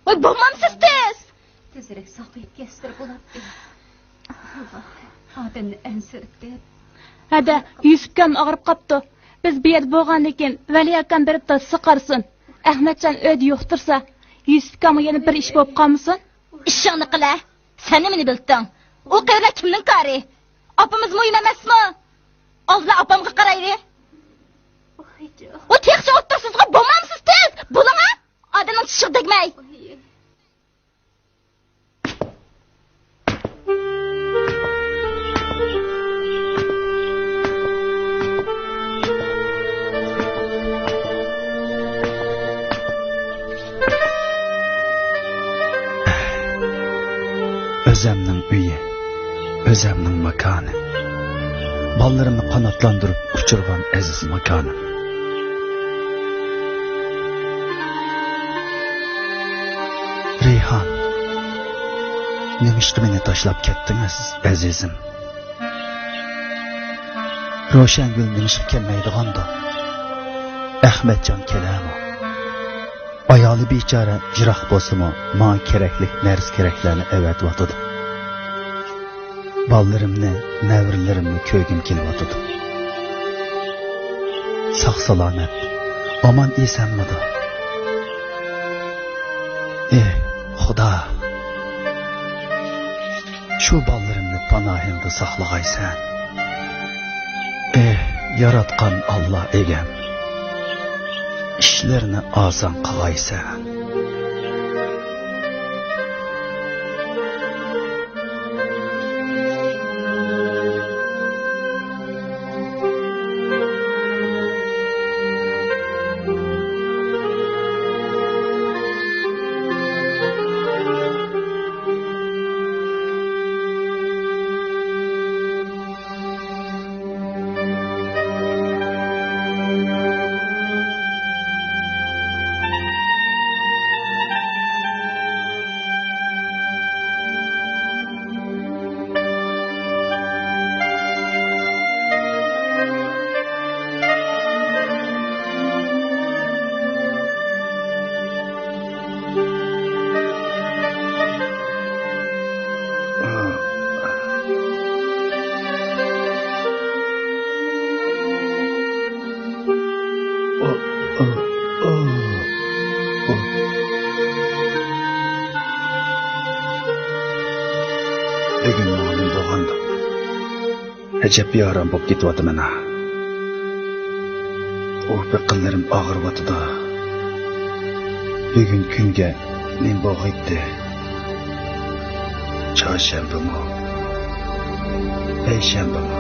ۋاي، بولمامسىز تېز؟ تېزرەك ساقىيىپ كەتسىلە بولاتتى. ئاللاھ، ئادەمنى ئەنسىرىتىپ. ھەدە، يۈسۈپكام ئاغرىپ قاپتۇ. بىز بۇ يەردە بولغاندىن كېيىن ۋەلى ئاكام بېرىپ دادىسىغا قارىسۇن. ئەخمەتجان ئۆيدە يوقتۇرسا، يۈسۈپكامغا يەنە بىر ئىش بولۇپ قالمىسۇن. ئىشىڭنى قىلە. سەن نېمىنى بىلتىڭ؟ ئۇ قېرىلار كىمنىڭ كارى؟ ئاپىمىز مۇھىم ئەمەسمۇ؟ ئالدىدا ئاپامغا قارايلى. ئۇ تېخىچە ئولتۇرسىزغۇ، بولمامسىز تېز؟ بولۇڭا! ئادەمنىڭ چىشىغا تەگمەي. ئۆزەمنىڭ ئۆيى، ئۆزەمنىڭ ماكانى. بالىلىرىمنى قاناتلاندۇرۇپ ئۇچۇرغان ئەزىز ماكانىم. رەيھان، نېمىشقا مېنى تاشلاپ كەتتىڭىز، ئەزىزىم؟ روشەنگۈل نېمىشقا كەلمەيدىغاندۇ؟ ئەخمەتجان كېلەرمۇ؟ ئايالى بىچارە يىراق بولسىمۇ، ماڭا كېرەكلىك نەرسە-كېرەكلەرنى ئەۋەتىۋاتىدۇ. بالىلىرىمنى، نەۋرىلىرىمنى كۆرگۈم كېلىۋاتىدۇ. ساق-سالامەت، ئامان-ئېسەنمىدۇ؟ ئېھ، خۇدا! شۇ بالىلىرىمنى پاناھىڭدا ساقلىغايسەن. ئېھ، ياراتقان ئاللا ئىگەم، ئىشلىرىنى ئاسان قىلغايسەن. بۈگۈن ماڭا نېمە بولغاندۇ؟ ئەجەب بىئارام بولۇپ كېتىۋاتىمەن ھە. ئۇ بېقىنلىرىم ئاغرىۋاتىدۇ. بۈگۈن كۈنگە نېمە بولغىيتتى؟ چارشەنبىمۇ؟ پەيشەنبىمۇ؟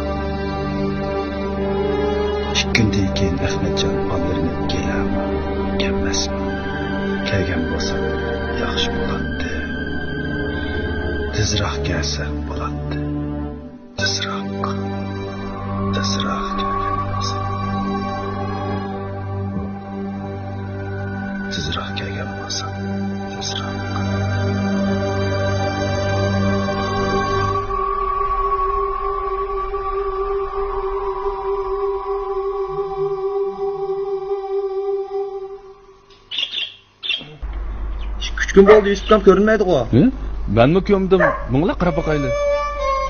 ئىككى كۈندىن كېيىن ئەخمەتجان بالىلىرىنى كېلەرمۇ، كەلمەسمۇ؟ كەلگەن بولسا ياخشى بولاتتى. تېزراق كەلسە بولاتتى. تېزراق، تېزراق كەلگەن بولسا. تېزراق كەلگەن بولسا، تېزراق. ئىككى، ئۈچ كۈن بولدى، يۈسۈپكام كۆرۈنمەيدىغۇ. ھە؟ مەنمۇ كۆرمىدىم. مىڭلا قاراپ باقايلى.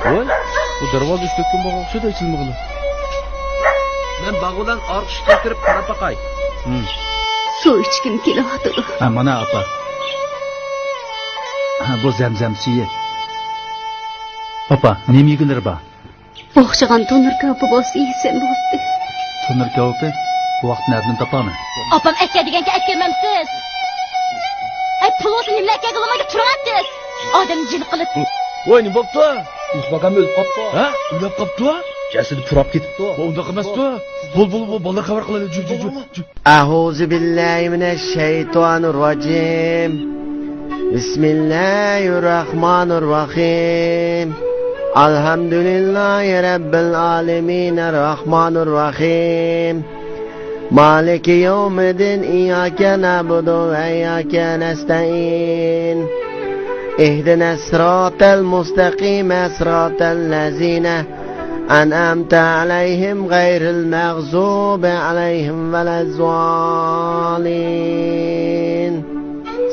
ۋاي، بۇ دەرۋازا ئۈچ، تۆت كۈن بولغان ئوخشايدۇ، ئېچىلمىغىلى. مەن بارغۇدان ئارقا ئىشىكتىن كىرىپ قاراپ باقاي. ھىم. سۇ ئىچكۈم كېلىۋاتىدۇ. ھە، مانا، ئاپا. ھە، بۇ زەمزەم سۈيى. ئاپا، نېمە يېگۈلىرى بار؟ ئوخشىغان تونۇر كاۋىپى بولسا يېسەم بولدى. تونۇر كاۋىپى؟ بۇ ۋاقىت نەدىن تاپامەن؟ ئاپام ئەكە دېگەنكە ئەكەلمەمسىز؟ ھەي، پۇل بولسا نېمىلا ئەكەلگىلى بولمايدۇ، تۇرۇڭ ئەتىز. ئادەمنى جىلە قىلىپ. ۋاي، نېمە بوپتۇ؟ يۈسۈپ ئاكام ئۆلۈپ قاپتۇ. ھە؟ ئۆلۈپ قاپتۇ؟ جەسىتى پۇراپ كېتىپتۇ. ۋاي، ئۇنداق ئەمەستۇ. بول، بول، بول، بالىلارغا خەۋەر قىلايلى. جۈ، جۈ، جۈ، جۈ. أعوذ بالله من الشيطان الرجيم. بسم الله الرحمن الرحيم. الحمد لله رب العالمين الرحمن الرحيم. مالك يوم الدين إياك نعبد وإياك نستعين. اهدنا الصراط المستقيم صراط الذين أنعمت عليهم غير المغضوب عليهم ولا الضالين.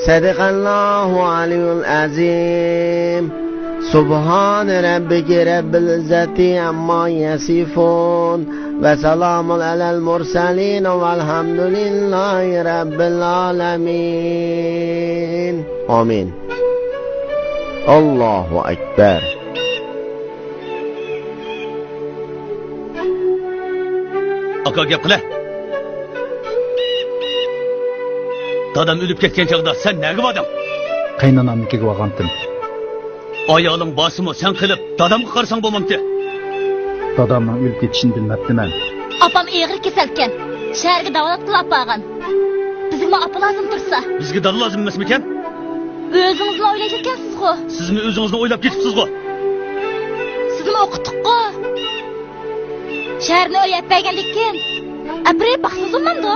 صدق الله العلي العظيم. سبحان ربك رب العزة عما يصفون. وسلام على المرسلين والحمد لله رب العالمين. آمين. الله أكبر. ئاكا، گەپ قىلە. دادام ئۆلۈپ كەتكەن چاغدا سەن نەگە باردىڭ؟ قېيىنئانامنىڭكىگە بارغانتىم. ئايالىڭ بارسىمۇ سەن قېلىپ دادامغا قارىساڭ بولمامتى؟ دادامنىڭ ئۆلۈپ كېتىشىنى بىلمەپتىمەن. ئاپام ئېغىر كېسەلكەن. شەھەرگە داۋالاتقىلى ئاپارغان. بىزگىمۇ ئاپا لازىم تۇرسا. بىزگە دادا لازىم ئەمەسمىكەن؟ ئۆزىڭىزنى ئويلايدىكەنسىزغۇ. سىزمۇ ئۆزىڭىزنى ئويلاپ كېتىپسىزغۇ. سىزنى ئوقۇتتۇققۇ. شەھەرنى ئۆي ئەپ بەرگەندىن كېيىن ئەپىرىپ باقسىزۇ ماندۇ.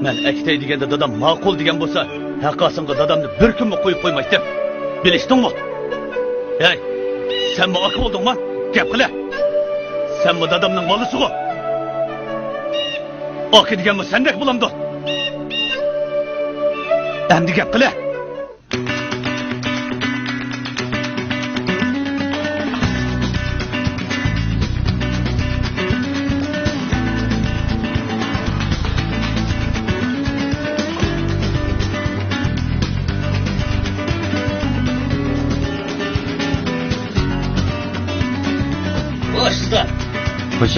مەن ئەكېتەي دېگەندە دادام ماقۇل دېگەن بولسا، ھەققاسىڭغا دادامنى بىر كۈنمۇ قويۇپ قويمايتتىم. بىلىشتىڭمۇ؟ ھەي، سەنمۇ ئاكا بولدۇڭما؟ گەپ قىلە. سەنمۇ دادامنىڭ بالىسىغۇ. ئاكا دېگەنمۇ سەندەك بولامدۇ؟ ئەمدى گەپ قىلە. خوش، ئۇستا. خوش.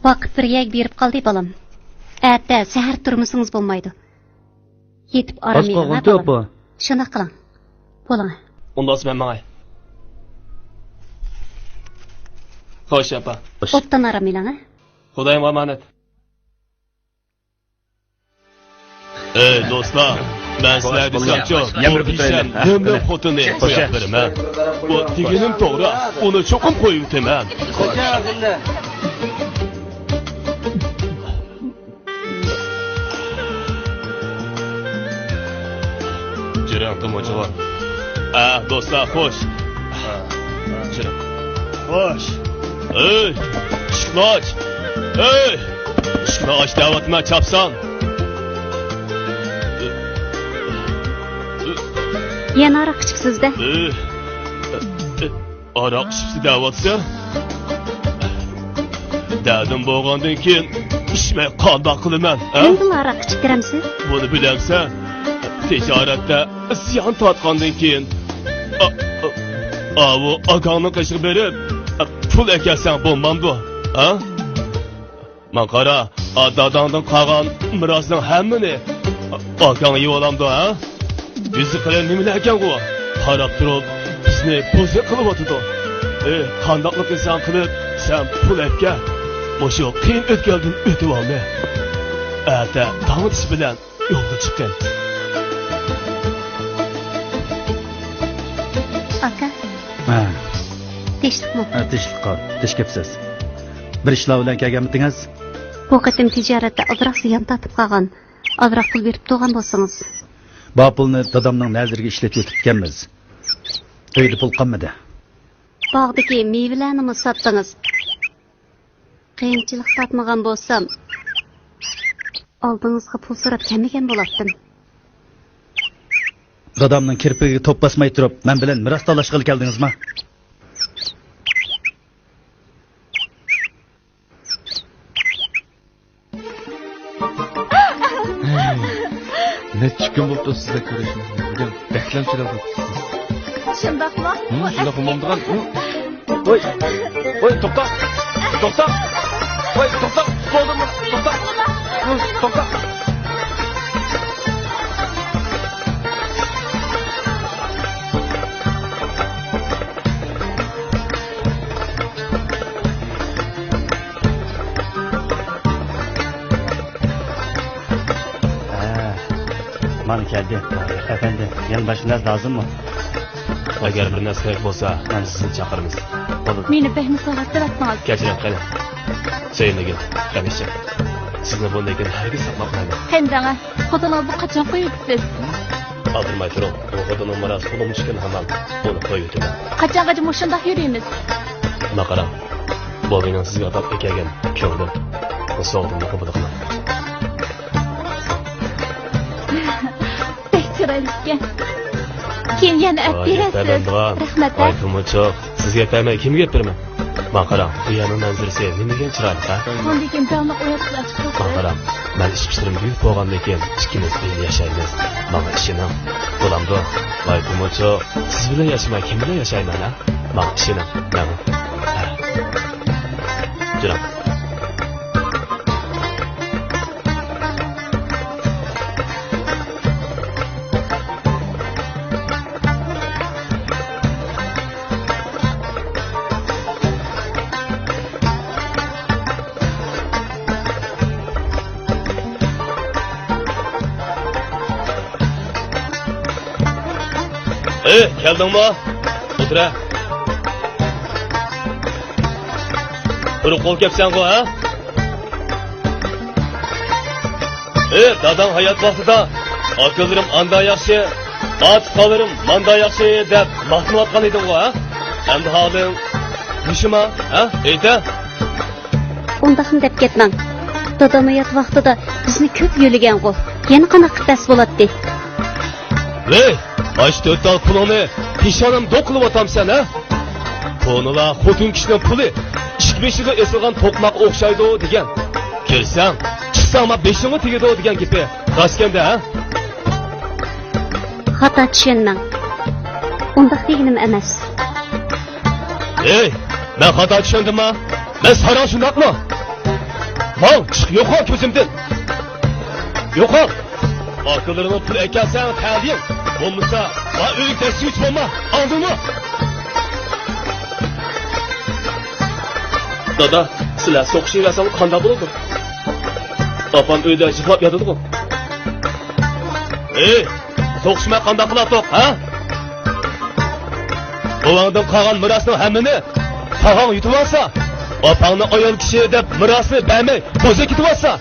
ۋاقىت بىر يەرگە بېرىپ قالدى، بالام. ئەتە سەھەر تۇرمىسىڭىز بولمايدۇ. يېتىپ ئارام ئېلىڭ، ئاپا. شۇنداق قىلىڭ. بولۇڭ. ئۇنداق بولسا مەن ماڭاي. خوش، ئاپا. خوش. ئوبدان ئارام ئېلىڭ، ھە؟ خۇدايىمغا ئامانەت. ئەي دوستلار، مەن سىلەر دېسەمچۇ، بۇ پېشەم نېمىلىك خوتۇننى قويۇپ بېرىمەن. بۇ دېگىنىم توغرا، ئۇنى چوقۇم قويۇۋېتىمەن. جۈرەڭ تۇمۇچىغا. ئە، دوستلار، خوش. جۈرەڭ. خوش. ئەي، ئىشىكنى ئاچ. ئەي، ئىشىكنى ئاچ دەۋاتىمەن، چاپسان. يەنە ھاراق ئىچكۈسىز-دە. ئەي. ئاراق ئىچىپسىز دەۋاتىسەن. دەردىم بولغاندىن كېيىن ئىچمەي قانداق قىلىمەن، ھە؟ ئەمدىلا ھاراق ئىچىپ بېرەمسىز؟ بۇنى بىلەمسەن؟ تىجارەتتە زىيان تارتقاندىن كېيىن، ئا-، ئا-، ئاۋۇ ئاكاڭنىڭ قېشىغا بېرىپ، پۇل ئەكەلسەڭ بولمامدۇ، ھە؟ ماڭا قارا، ئا، داداڭدىن قالغان مىراسنىڭ ھەممىنى ئاكاڭ يېۋالامدۇ، ھە؟ يۈزى قېلىن نېمىلەركەنغۇ؟ قاراپ تۇرۇپ بىزنى بوزەك قىلىۋاتىدۇ. ئېي، قانداقلا قىلساڭ قىلىپ، سەن پۇل ئەپكە. مۇشۇ قىيىن ئۆتكەلدىن ئۆتۈۋالدى. ئەتە تاڭ ئېتىش بىلەن يولغا چىققىن. ئاكا. ھە. تىنچلىقمۇ؟ ھە، تىنچلىق قال. تىنچ كەپسىز. بىر ئىشلار بىلەن كەلگەنمىدىڭىز؟ بۇ قېتىم تىجارەتتە ئازراق زىيان تارتىپ قالغان. ئازراق پۇل بېرىپ تۇرغان بولسىڭىز. بار پۇلنى دادامنىڭ نەزىرىگە ئىشلىتىۋېتىپتىكەنمىز. ئۆيدە پۇل قالمىدى. باغدىكى مېۋىلەرنىمۇ ساتتىڭىز. قىيىنچىلىق تارتمىغان بولسام، ئالدىڭىزغا پۇل سوراپ كەلمىگەن بولاتتىم. دادامنىڭ كىرپىكىگە توپ باسماي تۇرۇپ، مەن بىلەن مىراس تالاشقىلى كەلدىڭىزما؟ نەچچە كۈن بولۇپتۇ سىزدە كۆرۈشمىگىلى. بۈگۈن بەكلا چىرايلىق بولۇپسىز. شۇنداقمۇ؟ ھىم، شۇنداق بولمامدىغان. ھىم. ۋاي، ۋاي، توختا، توختا، ۋاي، توختا، بولدۇم، توختا، ھىم، توختا. كەلدى. ئەپەندى، يەنە باشقا نەرسە لازىممۇ؟ ئەگەر بىر نەرسە كېرەك بولسا، مەن سىزنى چاقىرىمىز. بولىدۇ. مېنى بەكمۇ سوغۇرتۇۋەتتىڭىز. كەچۈرۈڭ، قېنى. سۆيۈنمىگىن، قېنى ئىچىڭ. سىزنى بۇندىن كېيىن ھەرگىز ساقلاپ قويمايمەن. قېنى دەڭە، خوتۇنىڭىزنى قاچان قويۇۋېتىسىز؟ ئالدىرىماي تۇرۇڭ، بۇ خوتۇنۇم راست قولۇمغا چۈشكەن ھامان ئۇنى قويۇۋېتىمەن. قاچانغىچە مۇشۇنداق يۈرىمىز؟ ماڭا قاراڭ، بۇ مېنىڭ سىزگە ئاتاپ ئەكەلگەن كۆڭلۈم. بۇ سوۋغىتىمنى قوبۇل قىلىڭ. بەك چىرايلىق ئىكەن. كېيىن يەنە ئەپ بېرەرسىز. رەھمەت، ھە؟ ۋاي تۇمۇچۇق، سىزگە ئەپ بەرمەي كىمگە ئەپ بېرىمەن؟ ماڭا قاراڭ، بۇ يەرنىڭ مەنزىرىسى نېمىدېگەن چىرايلىق، ھە؟ ئاندىن كېيىن بەڭنى ئوياتقىلى ئاچىقىپ. ماڭا قاراڭ، مەن ئىش-پۇشلىرىم تۈگىدى بولغاندىن كېيىن ئىككىمىز بىللە ياشايمىز. ماڭا ئىشىنىڭ. بولامدۇ؟ ۋاي تۇمۇچۇق، سىز بىلەن ياشىماي كىم بىلەن ياشايمەن، ھە؟ ماڭا ئىشىنىڭ، مېڭىڭ. ھە. جۈرۈڭ. ئېي، كەلدىڭمۇ؟ ئولتۇرە. قۇرۇق قول كەپسەنغۇ، ھە؟ ئېي، داداڭ ھايات ۋاقتىدا «ئاكىلىرىم ئاندا ياخشى، ئاچا-تۇقانلىرىم ماندا ياخشى» دەپ ماختىنىۋاتقان ئىدىڭغۇ، ھە؟ ئەمدى ھالىڭ مۇشۇما، ھە؟ ئېيتە. ئۇنداقنى دەپ كەتمەڭ. دادام ھايات ۋاقتىدا بىزنى كۆپ يۆلىگەنغۇ. يەنە قانداق قىلىپ بەس بولاتتى؟ ۋەي، ئاشۇ تۆت تال پۇلۇڭنى پېشانەم دوق قىلىۋاتامسەن، ھە؟ كونىلار «خوتۇن كىشىنىڭ پۇلى ئىشىك بېشىغا ئېسىلغان توقماققا ئوخشايدۇ» دېگەن. كىرسەڭ، چىقساڭ ما بېشىڭغا تېگىدۇ دېگەن گېپى راستكەندە، ھە؟ خاتا چۈشەنمەڭ. ئۇنداق دېگىنىم ئەمەس. ھەي، مەن خاتا چۈشەندىمما؟ مەن ساراڭ شۇنداقمۇ؟ ماڭ، چىق، يوقال كۆزۈمدىن. يوقال. ئاكىلىرىڭنىڭ پۇل ئەكەلسەڭ تەلىيىڭ. بولمىسا، ما ئۆيگە دەسسىگۈچ بولما. ئاڭلىدىڭمۇ؟ دادا، سىلەر سوقۇشۇۋەرسەڭلار قانداق بولىدۇ؟ ئاپام ئۆيدە يىغلاپ ياتىدىغۇ. ھەي! سوقۇشماي قانداق قىلاتتۇق، ھە؟ بوۋاڭدىن قالغان مىراسنىڭ ھەممىنى تاغاڭ يۇتۇۋالسا، ئاپاڭنى ئايال كىشى دەپ مىراسنى بەرمەي بوزەك كېتىۋالسا،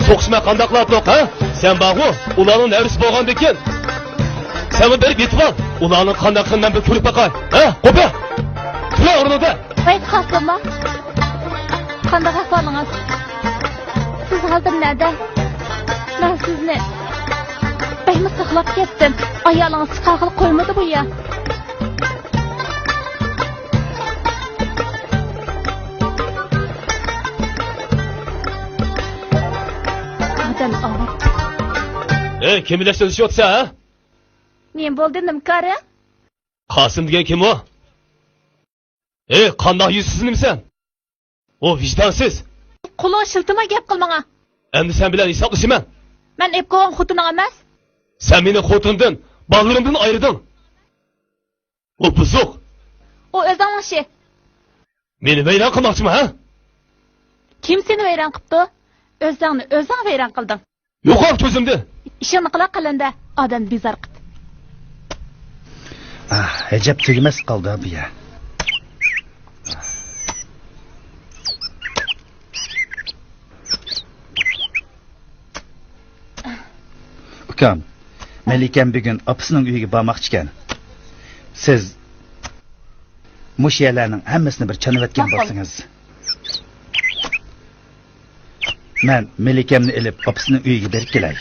سوقۇشماي قانداق قىلاتتۇق، ھە؟ سەن بارغۇ، ئۇلارنىڭ نەۋرىسى بولغاندىكىن، سەنمۇ بېرىپ يېتىۋال. ئۇلارنىڭ قانداق قىلىدىغىنىنى مەن بىر كۆرۈپ باقاي. ھە، قوپە! تۇرۇڭ ئورنىڭدا! ۋاي قاسىملا، قانداق ئەھۋالىڭىز؟ سىز ھازىر نەدە؟ مەن سىزنى بەكمۇ ساقلاپ كەتتىم. ئايالىڭىز چىقارغىلى قويمىدى بۇ يەر. ئادەم ئاۋۇ. ھەي، كىم بىلەن سۆزلىشىۋاتىسەن، ھە؟ نېمە بولدى، نېمە كارى؟ قاسىم دېگەن كىم ئۇ؟ ھەي، قانداق يۈزسىز نېمىسەن؟ ئۇ ۋىجدانسىز. قولۇڭ شىلتىماي گەپ قىل ماڭا. ئەمدى سەن بىلەن ھېسابلىشىمەن. مەن ئېلىپ قويغان خوتۇنۇڭ ئەمەس. سەن مېنى خوتۇندىن، بالىلىرىمدىن ئايرىدىڭ. ئۇ بۇزۇق. ئۇ ئۆزۈڭنىڭ ئىشى. مېنى ۋەيران قىلماقچىمۇ، ھە؟ كىم سېنى ۋەيران قىپتۇ؟ ئۆزۈڭنى ئۆزۈڭ ۋەيران قىلدىڭ. يوقال كۆزۈمدىن! ئىشىڭنى قىلا قېلىندە، ئادەمنى بىزار قىپ. ئاھ، ئەجەب تۈگىمەس قالدى بۇ يەر. ئۇكام، مەلىكەم بۈگۈن ئاپىسىنىڭ ئۆيىگە بارماقچىكەن. سىز مۇشۇ يەرلەرنىڭ ھەممىسىنى بىر چانىۋەتكەن بولسىڭىز. مەن مەلىكەمنى ئېلىپ ئاپىسىنىڭ ئۆيىگە بېرىپ كېلەي.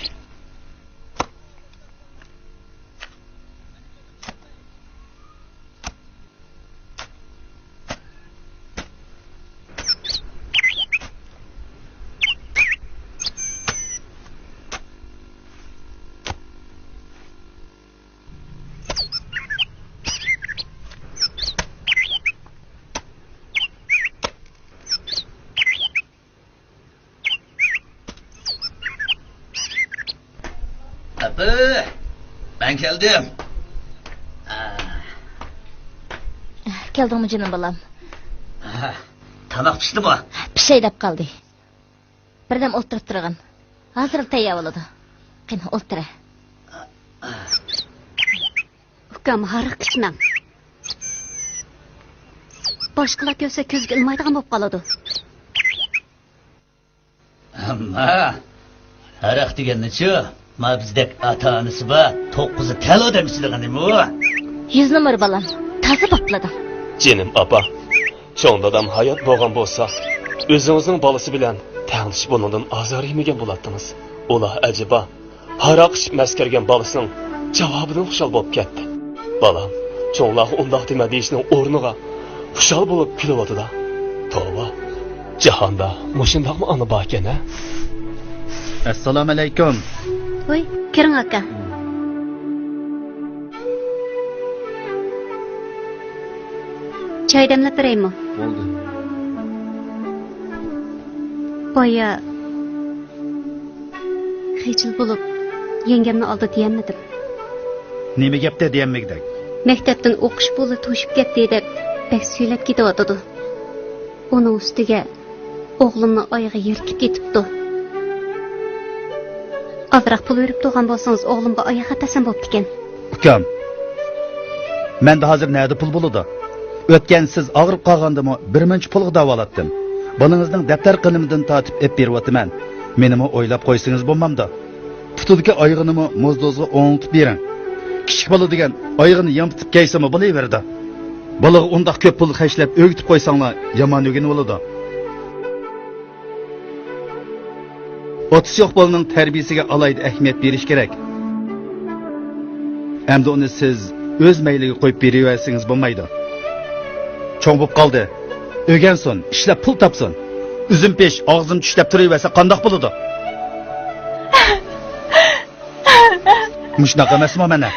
ئاپا، مەن كەلدىم. كەلدىڭمۇ جېنىم بالام؟ تاماق پىشتىمۇ؟ پىشەي دەپ قالدى. بىردەم ئولتۇرۇپ تۇرغىن. ھازىرلا تەييار بولىدۇ. قېنى، ئولتۇرە. ئۇكام، ھاراق ئىچمەڭ. باشقىلار كۆرسە، كۆزگە ئىلمايدىغان بولۇپ قالىدۇ. ئەمما ھاراق دېگەننىچۇ؟ ما بىزدەك ئاتا-ئانىسى بار، توققۇزى تەل ئادەم ئىچىدىغىنىمۇ؟ يۈز نومۇر بالام، تازا باپلىدىڭ. جېنىم ئاپا، چوڭ دادام ھايات بولغان بولسا، ئۆزىڭىزنىڭ بالىسى بىلەن تەڭلىشىپ ئۇنىڭدىن ئازار يېمىگەن بولاتتىڭىز. ئۇلار ئەجەبا ھاراق ئىچىپ مەسكەرگەن بالىسىنىڭ جاۋابىدىن خۇشال بولۇپ كەتتى. بالام، چوڭلارغا ئۇنداق دېمە دېيىشنىڭ ئورنىغا خۇشال بولۇپ كۈلۈۋاتىدۇ. توۋا، جاھاندا مۇشۇنداقمۇ ئانا باركەن ھە؟ ئەسسالامۇئەلەيكۇم. ۋاي، كىرىڭ ئاكا. چاي دەملەپ بېرەيمۇ؟ بولدى. بايا خىجىل بولۇپ، يەڭگەمنى ئالدى دېيەلمىدىم. نېمە گەپتە دېيەلمىگۈدەك؟ مەكتەپتىن ئوقۇش پۇلى توشۇپ كەتتى دەپ، بەك سۈيلەپ كېتىۋاتىدۇ. ئۇنىڭ ئۈستىگە ئوغلۇمنىڭ ئايىغى يىرتىلىپ كېتىپتۇ. ئازراق پۇل بېرىپ تۇرغان بولسىڭىز، ئوغلۇمغا ئاياغ ئەپەسەم بوپتىكەن. ئۇكام، مەندە ھازىر نەدە پۇل بولىدۇ؟ ئۆتكەن سىز ئاغرىپ قالغاندىمۇ بىر مۇنچە پۇلغا داۋالاتتىم. بالىڭىزنىڭ دەپتەر قېلىمىدىن تارتىپ ئېلىپ بېرىۋاتىمەن. مېنىمۇ ئويلاپ قويسىڭىز بولمامدۇ؟ پۇتىدىكى ئايىغىنىمۇ موزدوزغا ئوڭلىتىپ بېرىڭ. كىچىك بالا دېگەن ئايىغىنى يامپىتىپ كىيسىمۇ بولۇۋېرىدۇ. بالىغا ئۇنداق كۆپ پۇل خەجلەپ ئۆگىتىپ قويساڭلار يامان ئۆگىنىۋالىدۇ. ئاتىسى يوق بالىنىڭ تەربىيىسىگە ئالاھىدە ئەھمىيەت بېرىش كېرەك. ئەمدى ئۇنى سىز ئۆز مەيلىگە قويۇپ بېرىۋەرسىڭىز بولمايدۇ. چوڭ بوپ قالدى. ئۆگەنسۇن، ئىشلەپ پۇل تاپسۇن. ئۈزۈم پىش، ئاغزىم چۈش دەپ تۇرۇۋەرسە قانداق بولىدۇ؟ مۇشۇنداق ئەمەسمۇ مانا؟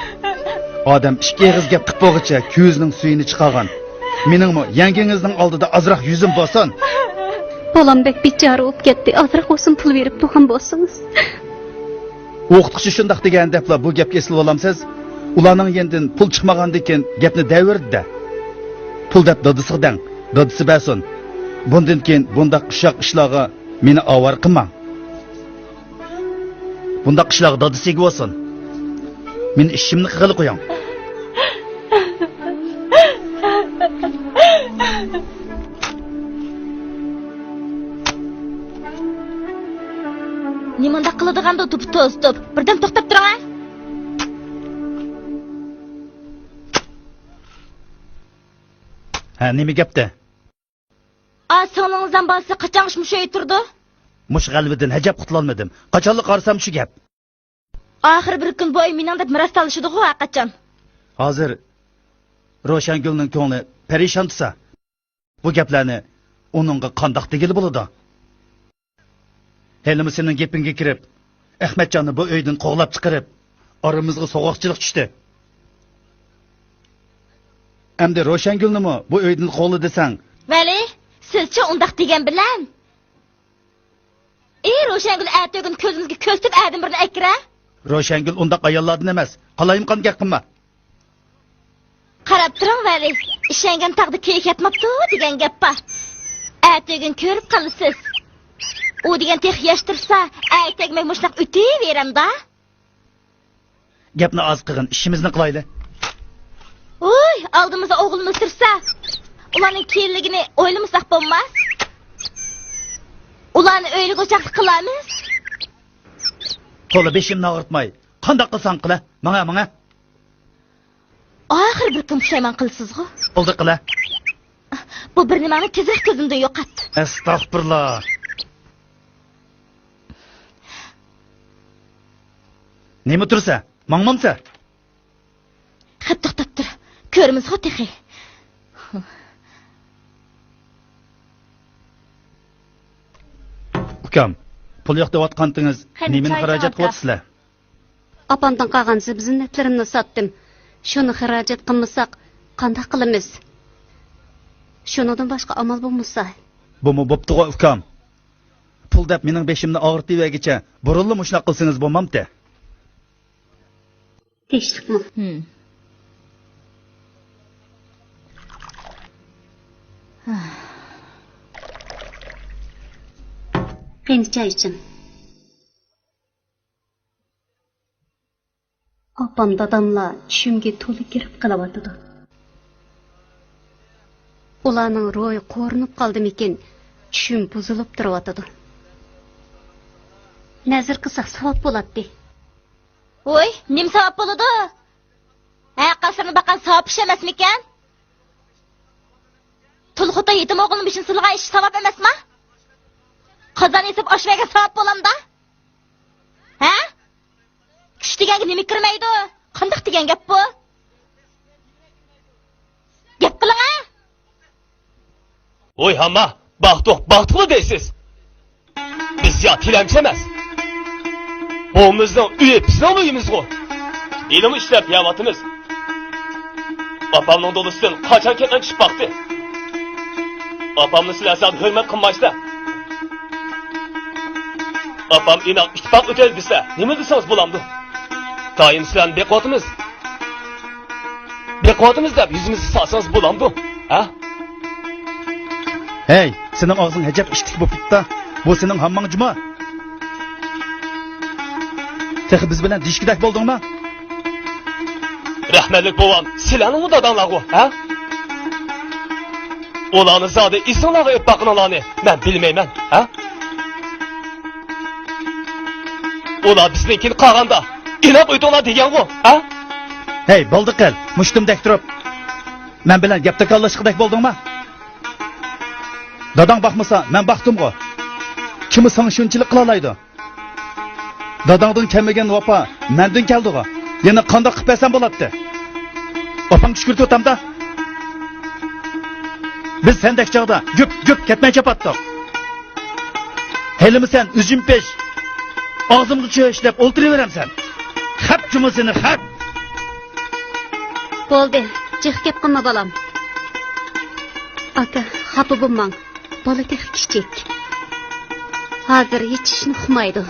ئادەم ئىككى ئېغىز گەپ قىپ بولغۇچە كۆزىنىڭ سۈيىنى چىقارغان. مېنىڭمۇ يەڭگىڭىزنىڭ ئالدىدا ئازراق يۈزۈم بولسۇن. بالام بەك بىچارە بولۇپ كەتتى. ئازراق بولسۇن پۇل بېرىپ تۇرغان بولسىڭىز. ئوقۇتقۇچى شۇنداق دېگەن دەپلا بۇ گەپكە ئېسىلىۋالامسىز؟ ئۇلارنىڭ يېنىدىن پۇل چىقمىغاندىكىن گەپنى دەۋەردى-دە. پۇل دەپ دادىسىغا دەڭ، دادىسى بەرسۇن. بۇندىن كېيىن بۇنداق ئۇششاق ئىشلارغا مېنى ئاۋارە قىلماڭ. بۇنداق ئىشلارغا دادىسى ئىگە بولسۇن. مېنى ئىشىمنى قىلغىلى قويۇڭ. نېمانداق قىلىدىغاندۇ توپا توزۇتۇپ؟ بىردەم توختاپ تۇرۇڭ ھە! ھە، نېمە گەپتە؟ ئا، سىڭلىڭىزنىڭ بالىسى قاچانغىچە مۇشۇ ئۆيدە تۇرىدۇ؟ مۇشۇ غەلۋىدىن ئەجەب قۇتۇلالمىدىم. قاچانلا قارىسام شۇ گەپ. ئاخىر بىر كۈن بۇ ئۆي مېنىڭ دەپ مىراس تالىشىدىغۇ ھەرقاچان. ھازىر روشەنگۈلنىڭ كۆڭلى پەرىشان تۇرسا، بۇ گەپلەرنى ئۇنىڭغا قانداق دېگىلى بولىدۇ؟ ھېلىمۇ سېنىڭ گېپىڭگە كىرىپ، ئەخمەتجاننى بۇ ئۆيدىن قوغلاپ چىقىرىپ، ئارىمىزغا سوغۇقچىلىق چۈشتى. ئەمدى روشەنگۈلنىمۇ بۇ ئۆيدىن قوغلا دېسەڭ. ۋەلى، سىزچە ئۇنداق دېگەن بىلەن؟ ئى، روشەنگۈل، ئەتىگۈن كۆزىمىزگە كۆز تىپ ئادەم بىرنى ئەكىرە. روشەنگۈل ئۇنداق ئاياللاردىن ئەمەس. قالايمىقان گەپ قىلما. قاراپ تۇرۇڭ، ۋەلى، ئىشەنگەن تاغدا كېيىك ياتماپتۇ دېگەن گەپ بار. ئەتىگۈن كۆرۈپ قالىسىز. ئۇ دېگەن تېخى ياش تۇرسا، ئەي تەگمەي مۇشۇنداق ئۆتۈۋېرەمدا. گەپنى ئاز قىلغىن، ئىشىمىزنى قىلايلى. ۋوي، ئالدىمىزدا ئوغلىمىز تۇرسا، ئۇلارنىڭ كېيىنلىكىنى ئويلىمىساق بولماس. ئۇلارنى ئۆيلىگۈچاقلىق قىلارمىز. تولا بېشىمنى ئاغرىتماي، قانداق قىلساڭ قىلە، ماڭە، ماڭە. ئاخىر بىر كۈن پۇشايمان قىلىسىزغۇ؟ بولدى، قىلە. بۇ بىر نېمەڭنى تېزرەك كۆزۈمدىن يوقات. ئەستەغپۇرۇللا. نېمە تۇرسا؟ ماڭمامسا؟ خەپ توختاپ تۇر. كۆرىمىزغۇ تېخى. ئۇكام، پۇل يوق دەۋاتقانتىڭىز، قېنى، نېمىنى خىراجەت قىلىۋاتىسىلەر؟ ئاپامدىن قالغان زىبۇ-زىننەتلىرىمنى ساتتىم. شۇنى خىراجەت قىلمىساق، قانداق قىلىمىز؟ شۇنىڭدىن باشقا ئامال بولمىسا. بۇمۇ بوپتىغۇ، ئۇكام. پۇل دەپ مېنىڭ بېشىمنى ئاغرىتىۋەرگىچە بۇرۇنلا مۇشۇنداق قىلسىڭىز بولمامتى؟ تىنچلىقمۇ؟ ھىم. قېنى، چاي ئىچىڭ. ئاپام، داداملار چۈشۈمگە تولا كىرىپ قېلىۋاتىدۇ. ئۇلارنىڭ روھى قورۇنۇپ قالدىمىكىن، چۈشۈم بۇزۇلۇپ تۇرۇۋاتىدۇ. نەزىر قىلساق ساۋاب بولاتتى. ۋوي، نېمە ساۋاب بولىدۇ؟ ھە، قەسىرنى باققان ساۋاب ئىش ئەمەسمىكەن؟ تۇل خوتۇن يېتىم ئوغۇلنىڭ بېشىنى سىلىغان ئىش ساۋاب ئەمەسما؟ قازان ئېسىپ ئاش بەرگەن ساۋاب بولامدا؟ ھە؟ چۈش دېگەنگە نېمە كىرمەيدۇ؟ قانداق دېگەن گەپ بۇ؟ گەپ قىلىڭە! ۋوي ھاما، باقتۇق، باقتۇقلا دەيسىز. بىز يا تىلەمچى ئەمەس. بۇ بىزنىڭ ئۆيى، بىزنىڭ ئۆيىمىزغۇ. ھېلىمۇ ئىشلەپ يەۋاتىمىز. ئاپامنىڭ دولىسىدىن قاچان كەتمەن چۈشۈپ باقتى. ئاپامنى سىلەر سەل ھۆرمەت قىلمايسىلەر. ئاپام ئىناق ئىتتىپاق ئۆتەيلى دېسە، نېمە دېسىڭىز بولامدۇ؟ دائىم سىلەرنى بېقىۋاتىمىز. بېقىۋاتىمىز دەپ يۈزىمىزگە سالسىڭىز بولامدۇ؟ ھە؟ ھەي، سېنىڭ ئاغزىڭ ئەجەب ئىشتىك بولۇپ كېتىپتۇ. بۇ سېنىڭ ھامماڭ جۇما. تېخى بىز بىلەن دېيىشكۈدەك بولدۇڭما؟ رەھمەتلىك بوۋام، سىلەرنىڭمۇ داداڭلارغۇ، ھە؟ ئۇلارنى زادى ئېسىڭلارغا ئېلىپ باققىنىڭلارنى مەن بىلمەيمەن، ھە؟ ئۇلار بىزنىڭكىنى قالغاندا ئىناق ئۆتۈڭلار دېگەنغۇ، ھە؟ ھەي، بولدى قىل، مۇشتۇمدەك تۇرۇپ، مەن بىلەن گەپ تاكاللاشقۇدەك بولدۇڭما؟ داداڭ باقمىسا، مەن باقتىمغۇ. كىممۇ ساڭا شۇنچىلىك قىلالايدۇ؟ داداڭدىن كەلمىگەن ۋاپا مەندىن كەلدىغۇ. يەنە قانداق قىلىپ بەرسەم بولاتتى؟ ئاپاڭ چۈشكۈرتۈۋاتامدا. بىز سەندەك چاغدا گۈپ-گۈپ كەتمەي چاپاتتۇق. ھېلىمۇ سەن ئۈزۈم پىش، ئاغزىمغا چۆش دەپ ئولتۇرۇۋېرەمسەن. خەپ جۇمۇ سېنى، خەپ! بولدى، جىق گەپ قىلما، بالام. ئاكا، خاپا بولماڭ. بالا تېخى كىچىك. ھازىر ھېچ ئىشنى ئۇقمايدۇ.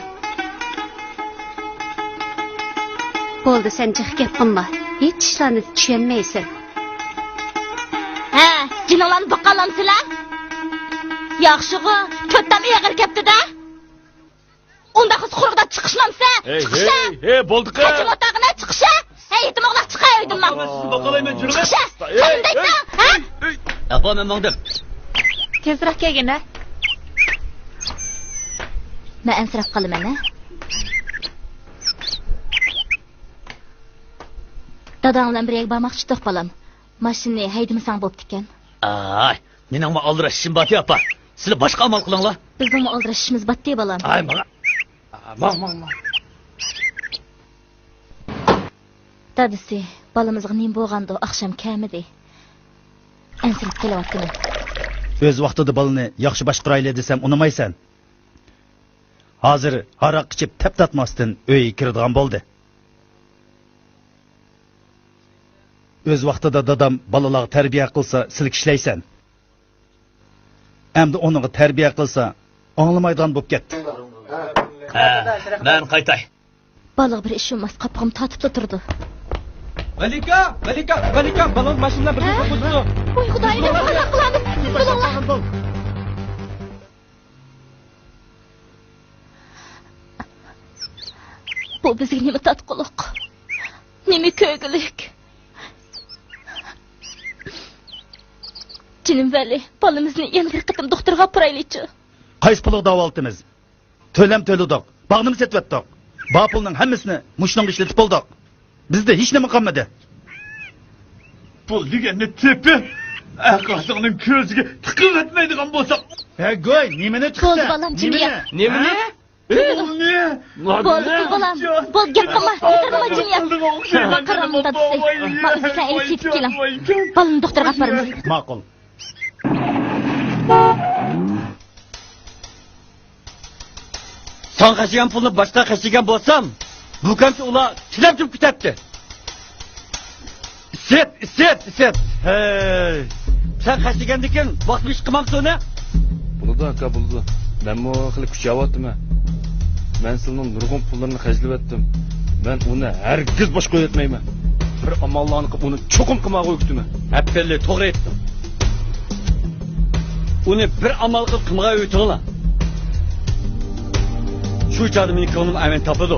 بولدى، سەن جىق گەپ قىلما. ھېچ ئىشلارنى چۈشەنمەيسەن. ھە، جېنىڭلارنى باقالامسىلەر؟ ياخشىغۇ، تۆت تام ئېغىر كەپتۇ-دە. ئۇنداق قىلسا قۇرۇقدا چىقىشمامسە؟ ھەي، چىقىشە! ھەي، ھەي، بولدى قىل! قاچىمۇ ئاتاغىنە، چىقىشە! ھەي، يېتىم ئوغلاق، چىقە ئۆيدىن ماڭ! سىزنى باقالايمەن، جۈرمەڭ! چىقىشە! ھەي، قاندايسەن، ھەي! ھە؟ ئاپا، مەن ماڭدىم. تېزرەك كەلگىنە. مەن ئەنسىرەپ قالىمەن، ھە؟ داداڭ بىلەن بىر يەرگە بارماقچى ئىدۇق، بالام. ماشىنىنى ھەيدىمىسەڭ بوپتىكەن. ئاي، مېنىڭمۇ ئالدىراش ئىشىم بارتى، ئاپا. سىلەر باشقا ئامال قىلىڭلار. بىزنىڭمۇ ئالدىراش ئىشىمىز بارتى، بالام. ئاي، ماڭا. ماڭ، ماڭ، ماڭ. دادىسى، بالىمىزغا نېمە بولغاندۇ، ئاخشام كەلمىدى. ئەنسىرەپ قېلىۋاتىمەن. ئۆز ۋاقتىدا بالىنى ياخشى باشقۇرايلى دېسەم ئۇنىمايسەن. ھازىر ھاراق ئىچىپ تەپ تارتماستىن ئۆيگە كىرىدىغان بولدى. ئۆز ۋاقتىدا دادام بالىلارغا تەربىيە قىلسا، سىلىك ئىشلەيسەن. ئەمدى ئۇنىڭغا تەربىيە قىلسا، ئاڭلىمايدىغان بولۇپ كەتتى. ھە، مەن قايتاي. بالىغا بىر ئىش بولماس، قاپىقىم تارتىپلا تۇرىدۇ. مەلىكە، مەلىكە، مەلىكە، بالىڭىز ماشىنا بىلەن بىر ھە؟ قوزۇلدى. ۋاي خۇدايىم، قانداق قىلامىز؟ بىسمىللا. بۇ بىزگە نېمە تارتقۇلۇق؟ نېمە كۆرگۈلۈك؟ جېنىم ۋەلى، بالىمىزنى يەنە بىر قېتىم دوختۇرغا ئاپىرايلىچۇ. قايسى پۇلغا داۋالىتىمىز؟ تۆلەم تۆلىدۇق، باغنىمۇ سېتىۋەتتۇق. بار پۇلنىڭ ھەممىسىنى مۇشۇنىڭغا ئىشلىتىپ بولدۇق. بىزدە ھېچنېمە قالمىدى. پۇل دېگەننى تېپىپ، ئەقاسىڭنىڭ كۆزىگە تىقىۋەتمەيدىغان بولساق. ھە گۇي، نېمىنى تىقىسەن؟ بولدى، بالام، جىمىيە. نېمىنى؟ نېمىنى؟ ھە؟ پۇلنى؟ بولدى، پۇل، بالام. بولدى، گەپ قىلما. يېتەرمۇ، جىمىيە. ماقارامنىڭ دادىسى. ما ئۆزى سەن ئېلىپ كېلىڭ. بالىنى دوختۇرغا ئاپىرىمىز. ماقۇل. ساڭا خەجلىگەن پۇلنى باشقىلارغا خەجلىگەن بولسام، بۇ كەمچە ئۇلار تىلەپ تۇرۇپ كېتەتتى. ئىسىت، ئىسىت، ئىسىت. ھەي. سەن خەجلىگەندىن كېيىن ۋاقتىدا ئىش قىلمامسەن ئۇنى؟ بولىدۇ، ئاكا، بولىدۇ. مەنمۇ خېلى كۈچەۋاتىمەن. مەن سىلىنىڭ نۇرغۇن پۇللىرىنى خەجلىۋەتتىم. مەن ئۇنى ھەرگىز بوش قويۇۋەتمەيمەن. بىر ئاماللارنى قىلىپ، ئۇنى چوقۇم قىمارغا ئۆگىتىمەن. ئەپەندى، توغرا ئېيتتىڭ. ئۇنى بىر ئامال قىلىپ قىمارغا ئۆگىتىڭلار. شۇ چاغدا مېنىڭ كۆڭلۈم ئەمىن تاپىدۇ.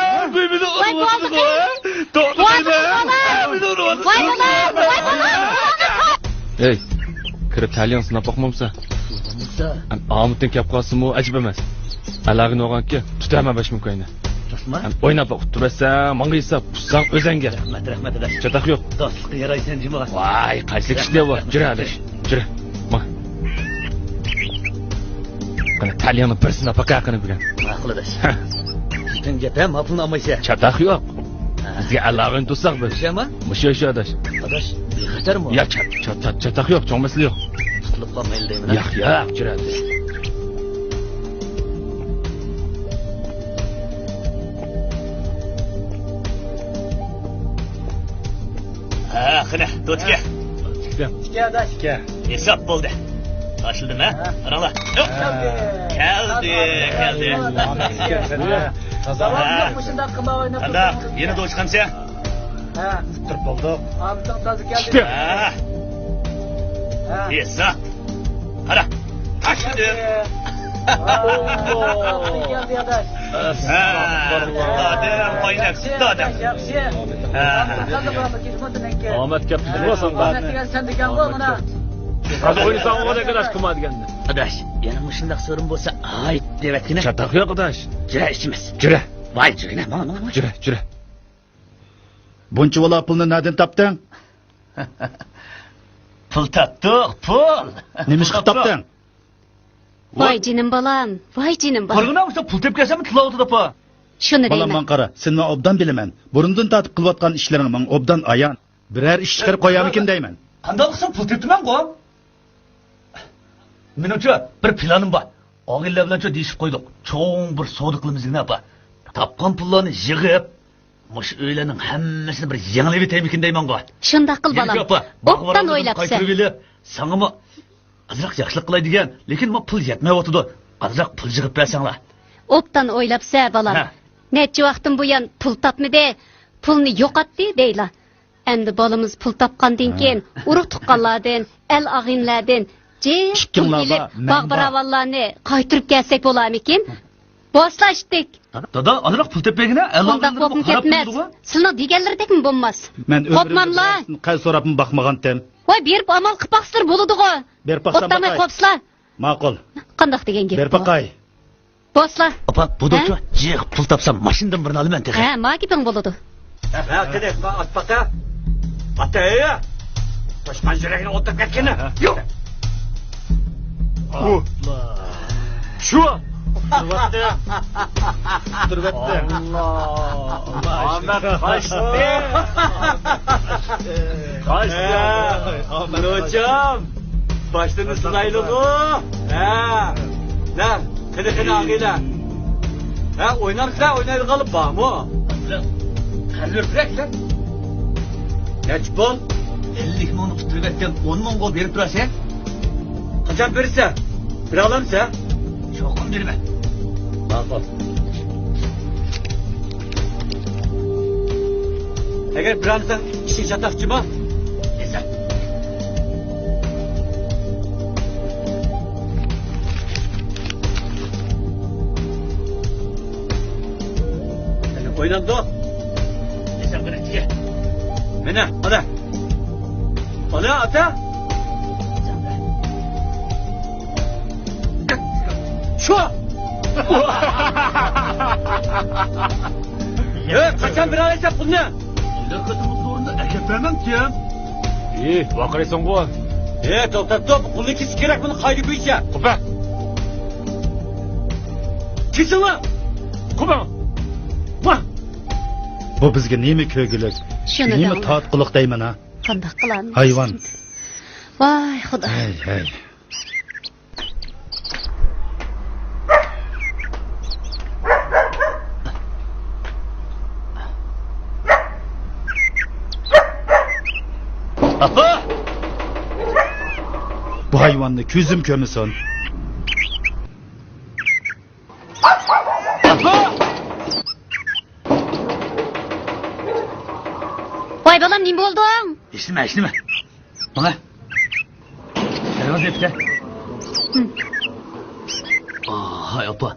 ۋاي، بۇ مېنى ئۇرۇۋاتىدىغۇ، ھە؟ توختىمايمەن. ۋاي، بۇ مېنى ئۇرۇۋاتىدۇ. ۋاي، بۇ مېنى ئۇرۇۋاتىدۇ. ۋاي، بۇ مېنى ئۇرۇۋاتىدۇ. ھەي، كىرىپ تەلىيىڭنى سىناپ باقمامسەن؟ ئەمدى ئامىتىڭ كەپ قالسىمۇ ئەجەب ئەمەس. ئەلەگىن بولغانكى، تۇتىمەن بەش مىڭ كوينى. راستمۇ؟ ئەمدى ئويناپ باق، ئۇتتۇرۇۋەتسەڭ، ماڭا ھېساب، پۇتساڭ ئۆزەڭگە. رەھمەت، رەھمەت، ئاداش. چاتاق يوق. دوستلۇققا يارايسەن جۇمۇ. ۋاي، قايسى كىشىلەر بۇ؟ رەھمەت، رەھمەت. جۈرە، ئاداش، جۈرە. ماڭ. قېنى، تەلىيىڭنى بىرسىنى ئاپاقە قېنى بۈگۈن. ماقۇل، ئاداش. ھە. پۈتۈن گەپ ھە، ما پۇلنى ئالمايسەن. چاتاق يوق. ھە. بىزگە ئەلەگىن تۇتساق بىز. مۇشۇ يەرمۇ؟ مۇشۇ، مۇشۇ، ئاداش. ئاداش، بىخەتەرمۇ؟ يا، چات-، چات-، چات-، چاتاق يوق، چوڭ مەسىلە يوق. تۇتۇلۇپ قالمايلى دەيمەن، ھە؟ ياق، ياق، جۈرە، ئاداش. ھە، قېنى، دوتكە. ئىككى، ئاداش. ئىككى. ھېساب بولدى. باشلىدىم، ھە؟ ھە. قاراڭلار. ھە. كەلدى، كەلدى. قانداق، يەنە دوش قانسە؟ ھە. تۇرۇپ بولدۇق. ئامىتىڭ تازا كەلدى. ھە. ھە. ھېساب. قارا. تاشلىدىم. ھە. ئادەم، ئاينەك، ئادەم. ھە. ئامەت كەپتۇ، سەندىكەنغۇ مانا. ھازىر ئوينىساڭ ئۇ دەك ئاداش، كۇما دېگەننى. ئاداش، يەنە مۇشۇنداق سورۇن بولسا، ھايت دەۋەتكىنە. چاتاق يوق، ئاداش. جۈرە ئىچىمىز. جۈرە. ۋاي، جۈرگىنە، ماڭا، ماڭا، ماڭا. جۈرە، جۈرە. بۇنچە بالا پۇلنى نەدىن تاپتىڭ؟ پۇل تاپتۇق، پۇل. نېمە ئىش قىلىپ تاپتىڭ؟ ۋاي جېنىم بالام، ۋاي جېنىم بالام. قارىغىنا، ئۇستا پۇل تېپىپ كەلسەممۇ تىللاۋاتىدۇ ئاپا. شۇنى دەيمەن. بالام، ماڭا قارا، سېنى مەن ئوبدان بىلىمەن. بۇرۇندىن تارتىپ قىلىۋاتقان ئىشلىرىڭ ماڭا ئوبدان ئايان. بىرەر ئىش چىقىرىپ قويامىكىن دەيمەن. قانداق قىلسام پۇل تېپىمەنغۇ؟ مېنىڭچۇ بىر پىلانىم بار. ئاغىنىلەر بىلەنچۇ دېيىشىپ قويدۇق. چوڭ بىر سودا قىلىمىز دېگىنە ئاپا. تاپقان پۇللارنى يىغىپ، مۇشۇ ئۆيلەرنىڭ ھەممىسىنى بىر يېڭىلىۋېتەيمىكىن دەيمەنغۇ. شۇنداق قىل، بالام. ئوبدان ئويلاپسەن. قايتۇرۇۋېلىپ، ساڭىمۇ ئازراق ياخشىلىق قىلاي دېگەن، لېكىن ماڭا پۇل يەتمەيۋاتىدۇ. ئازراق پۇل يىغىپ بەرسەڭلار. ئوبدان ئويلاپسەن، بالام. ھە. نەچچە ۋاقىتتىن بۇيان پۇل تاپمىدى، پۇلنى يوقاتتى دەيلا. ئەمدى بالىمىز پۇل تاپقاندىن كېيىن، ئۇرۇق-تۇغقانلاردىن، ئەل-ئاغىنىلەردىن جىق پۇل ئېلىپ، باغ-باراۋانلارنى قايتۇرۇپ كەلسەك بولارمىكىن؟ بولسىلا ئىشتىك. دادا، ئازراق پۇل تېپىپ بەرگىنە، ئەل-ئاغىنىلىرىمۇ خاراپ بولىدىغۇ. سىلىنىڭ دېگەنلىرىدەكمۇ بولماس. مەن ئۆمرۈمدە قەرز سوراپمۇ باقمىغانتىم. ۋاي، بېرىپ ئامال قىلىپ باقسىلىرى بولىدىغۇ. بېرىپ باقسام باقاي. ئوبدانماي قوپسىلا. ماقۇل. قانداق دېگەن گەپ بۇ؟ بېرىپ باقاي. بولسىلا. ئاپا، بۇ دوچۇ، جىق پۇل تاپسام، ماشىنىدىن بىرنى ئالىمەن تېخى. ھە، ما گېپىڭ بولىدۇ. ھە، قېنى، ما ئات باقا. ئاتا، ئەيە. توشقان يۈرەكنى ئولتۇرۇپ كەتكىنى. يوق. ئۇ. شۇ. تۇرۇۋەتتى. تۇرۇۋەتتى. ئاللا. ئامەت قاچتى. قاچتى. نوچام. باشلىرىنى سىلايلىغۇ. ھە. لا، قېنى، قېنى، ئاغىلە. ھە، ئوينامسىلەر، ئوينايدىغانلار بارمۇ؟ قەلبىم بىرەكلەر. نەچچە پۇل؟ ئەللىك مىڭنى قۇتۇلۇۋەتكەن ئون مىڭغا بېرىپ تۇرارسەن. قاچان بېرىسەن؟ بېرەلەمسەن؟ چوقۇم بېرىمەن. ماقۇل. ئەگەر بېرەلمىسەڭ، ئىشىڭ چاتاقچىمۇ؟ دېسەم. ئوينامدۇ؟ دېسەم، قېنى، تىكە. مانا، ئانا. ئانا، ئاتا. شۇ! ئەي، قاچان بېرەلەيسەن پۇلنى؟ كېلەر قېتىملىق سورۇندا ئەكەپ بەرمەمكىن. ئى، ۋارقىرايسەنغۇ. ئى، توختاپ تۇر، پۇلنى كېسىش كېرەك بۇنى قائىدە بويىچە. قوپە! كېسىڭلار! قوپە! ۋاھ! بۇ بىزگە نېمە كۆرگۈلۈك، شۇنى نېمە دەڭلار. تارتقۇلۇق دەيمەن ھە. قانداق قىلامىز؟ ھايۋان. ۋاي خۇدا. ھەي، ھەي. ئاپا! بۇ ھايۋاننى كۆزۈم كۆرمىسۇن. ئاپا! ۋاي بالام، نېمە بولدۇڭ؟ ھېچنېمە، ھېچنېمە. ماڭا. دەرۋازا يېپىك. ھىم. ھاي ئاپا،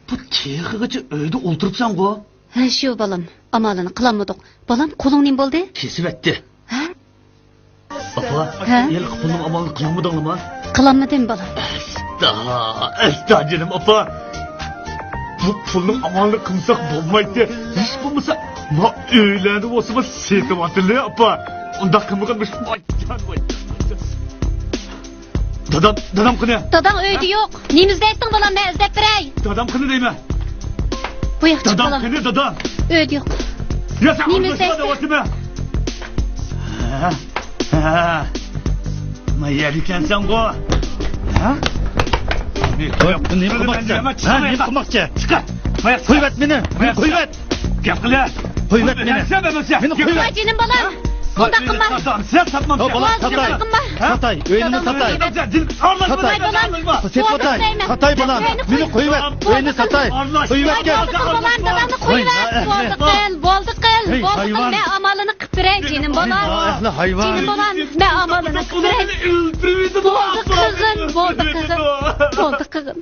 بۇ تېخىغىچە ئۆيدە ئولتۇرۇپسەنغۇ؟ ھە، شۇ بالام، ئامالىنى قىلالمىدۇق. بالام، قولۇڭ نېمە بولدى؟ كېسىۋەتتى. ھە؟ ئاپا، ھە؟ ھېلىقى پۇلنىڭ ئامالىنى قىلالمىدىڭلىما؟ قىلالمىدىم بالام. ئەستا، ئەستا جېنىم ئاپا. بۇ پۇلنىڭ ئامالىنى قىلمىساق بولمايتتى. ھېچ بولمىسا ما ئۆيلەرنى بولسىمۇ سېتىۋاتىلى ئاپا. ئۇنداق قىلمىغان مۇشۇ. دادام، دادام قېنى؟ داداڭ ئۆيدە يوق. نېمە ئىزدەيتتىڭ بالام، مەن ئىزدەپ بېرەي. دادام قېنى دەيمەن. بۇ ياقتا دادام بالام. قېنى دادام؟ ئۆيدە يوق. يا سەن نېمە ئىزدەيسەن؟ دەۋاتىمەن. ھە؟ ھە؟ ما يەر ئىكەنسەنغۇ. ھە؟ نېمە قىلماقچى؟ ھە، نېمە قىلماقچى؟ چىقار. قويۇۋەت مېنى. مېنى قويۇۋەت. گەپ قىلە. قويۇۋەت مېنى. مېنى قويۇۋەت. ۋاي جېنىم بالام. ئۇنداق قىلما. سەن ساتمامسەن. ياق، بالام، ساتاي. ساتاي، ئۆينى ساتاي. ساتاي. ساتاي بالام. ساتاي بالام. مېنى قويۇۋەت. ئۆينى ساتاي. قويۇۋەتكىن. بالام، دادامنى قويۇۋەت. بولدى قىل، بولدى قىل، بولدى قىل. مەن ئامالىنى قىلىپ بېرەي، جېنىم بالام. جېنىم بالام، مەن ئامالىنى قىلىپ بېرەي. بولدى قىغىن، بولدى قىغىن. بولدى قىغىن.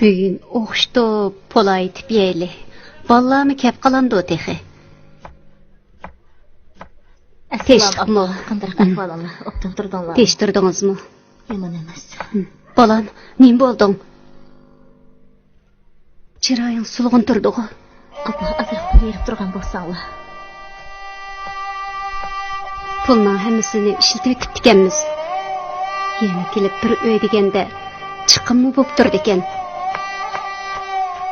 بۈگۈن ئوخشىتىپ پولا ئېتىپ يەيلى. بالىلارمۇ كەپ قالامدۇ تېخى؟ ئەسسالام، تىنچلىقمۇ؟ ئاپا. قانداق ئەھۋالىڭلار؟ ئوبدان تۇردۇڭلارمۇ؟ تىنچ تۇردىڭىزمۇ؟ يامان ئەمەس. ھىم. بالام، نېمە بولدۇڭ؟ چىرايىڭ سولغۇن تۇرىدىغۇ؟ ئاپا، ئازراق پۇل بېرىپ تۇرغان بولساڭلار. پۇلنىڭ ھەممىسىنى ئىشلىتىۋېتىپتىكەنمىز. يەنە كېلىپ بىر ئۆي دېگەندە چىقىممۇ بوپ تۇرىدىكەن.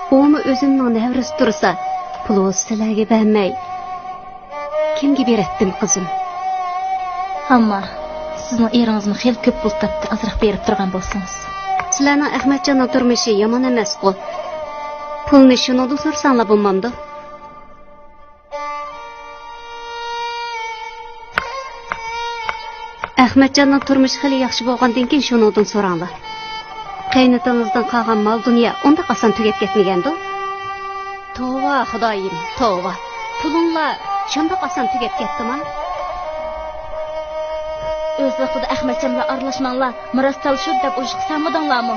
ئۇمۇ ئۆزۈمنىڭ نەۋرىسى تۇرسا، پۇل بولسا سىلەرگە بەرمەي، كىمگە بېرەتتىم، قىزىم؟ ئەمما سىزنىڭ ئېرىڭىزمۇ خېلى كۆپ پۇل تاپتى، ئازراق بېرىپ تۇرغان بولسىڭىز. سىلەرنىڭ ئەخمەتجاننىڭ تۇرمۇشى يامان ئەمەسقۇ. پۇلنى شۇنىڭدىن سورىساڭلار بولمامدۇ؟ ئەخمەتجاننىڭ تۇرمۇشى خېلى ياخشى بولغاندىن كېيىن شۇنىڭدىن سوراڭلار. قېيىنئاتىڭىزدىن قالغان مال-دۇنيا ئۇنداق ئاسان تۈگەپ كەتمىگەندۇ؟ توۋا، خۇدايىم، توۋا. پۇلۇڭلار شۇنداق ئاسان تۈگەپ كەتتىما؟ ئۆز ۋاقتىدا ئەخمەتجان بىلەن ئارىلاشماڭلار، مىراس تالىشىدۇ دەپ ئۇرۇش قىلسامىدىڭلارمۇ؟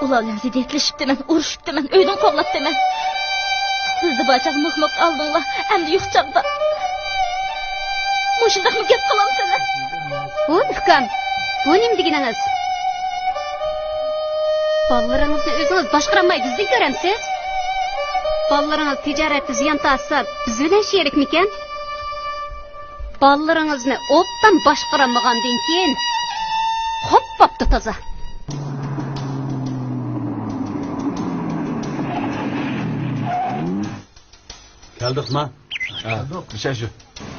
ئۇلار بىلەن زىددىيەتلىشىپتىمەن، ئۇرۇشۇپتىمەن، ئۆيدىن قوغلاپتىمەن. سىزدە بار چاغدا مۇھكىملىققا ئالدىڭلار، ئەمدى يوق چاغدا. مۇشۇنداقمۇ گەپ قىلامسىلەر؟ بۇ ئۇكام، بۇ نېمە دېگىنىڭىز؟ بالىلىرىڭىزنى ئۆزىڭىز باشقۇرالماي بىزدىن كۆرەمسىز؟ بالىلىرىڭىز تىجارەتتە زىيان تارتسا، بىز بىلەن شېرىكمىكەن؟ بالىلىرىڭىزنى ئوبدان باشقۇرالمىغاندىن كېيىن، خوپ بوپتۇ تازا. كەلدۇقما؟ ھە، كەلدۇق. مۇشۇ، شۇ.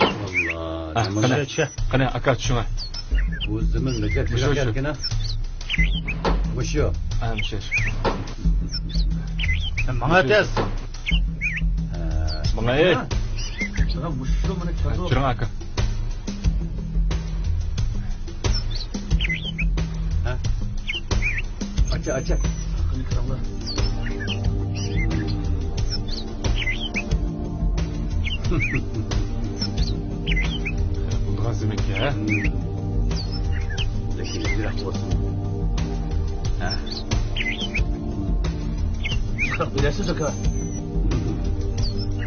ۋاللا، ھە، نېمە قېنى، بولدى؟ قېنى، ئاكا، چۈشۈڭە. بۇ زېمىن نېگە مۇشۇ، شۇ. كەلگىنە؟ مۇشۇ. ھە، مۇشۇ، شۇ. ماڭا مۇشۇ، تېز. شۇ. ھە. ماڭا، ئەي. مانا مۇشۇ مانا كەلدۇق. چۈشۈڭە، ئاكا. ھە؟ ئاچا، ئاچا. قېنى كىرىڭلار. بولىدىغان زېمىنكەن، ھە؟ لېكىن يىراق بولسۇن. ھە. يىراق بىلەسىز، ئاكا.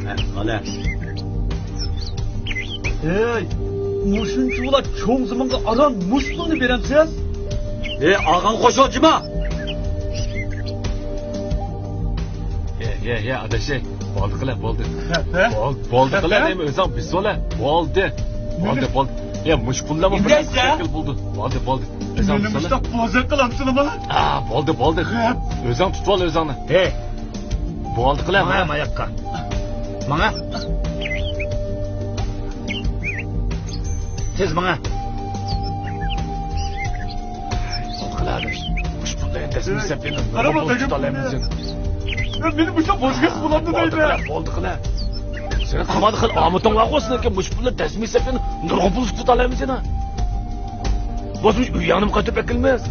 ھە، قالا. ھەي، مۇشۇنچىۋالا چوڭ زېمىنغا ئاران مۇشۇ پۇلنى بېرەمسىز؟ ھەي، ئاغاڭ قوشۇلجىما! ھەي، ھەي، ھەي، ئاداش، ھەي، بولدى قىلە، بولدى. ھە، ھە؟ بول-، بولدى ھە، قىلە، ھە؟ دەيمەن، ئۆزۈڭ بىز بولا. بولدى. بولدى، بولدى. ھەي، مۇشۇ پۇللارمۇ بىر شەكىل بولدى. بولدى، بولدى. ئۆزۈڭ مېنى تۇتسانا. مۇشۇنداق بوزەك قىلامسىلىما؟ ئا، بولدى، بولدى. ھە؟ ئۆزۈڭ تۇتۇۋال ئۆزۈڭنى. ھەي. بولدى قىلە، ماڭا، ماڭا. ماياققا. ماڭا. تېز ماڭا. بولدى قىلە، ئاداش. مۇشۇ پۇلنى دەسمىسەپ يەنە قارا نۇرغۇن پۇل تۇتالايمىز يەنە. يا، مېنى مۇشۇنداق بوزەك قىلامدۇ دەيمەن. بولدى قىلە، بولدى قىلە. سېنىڭ قامان خىل ئامىتىڭ بارغۇ، سېنىڭكى مۇشۇ پۇلنى دەسمىسەپ يەنە نۇرغۇن پۇل تۇتالايمىز يەنە. بولسا مۇشۇ ئۆيۈڭنىمۇ قايتۇرۇپ ئەكەلمىز.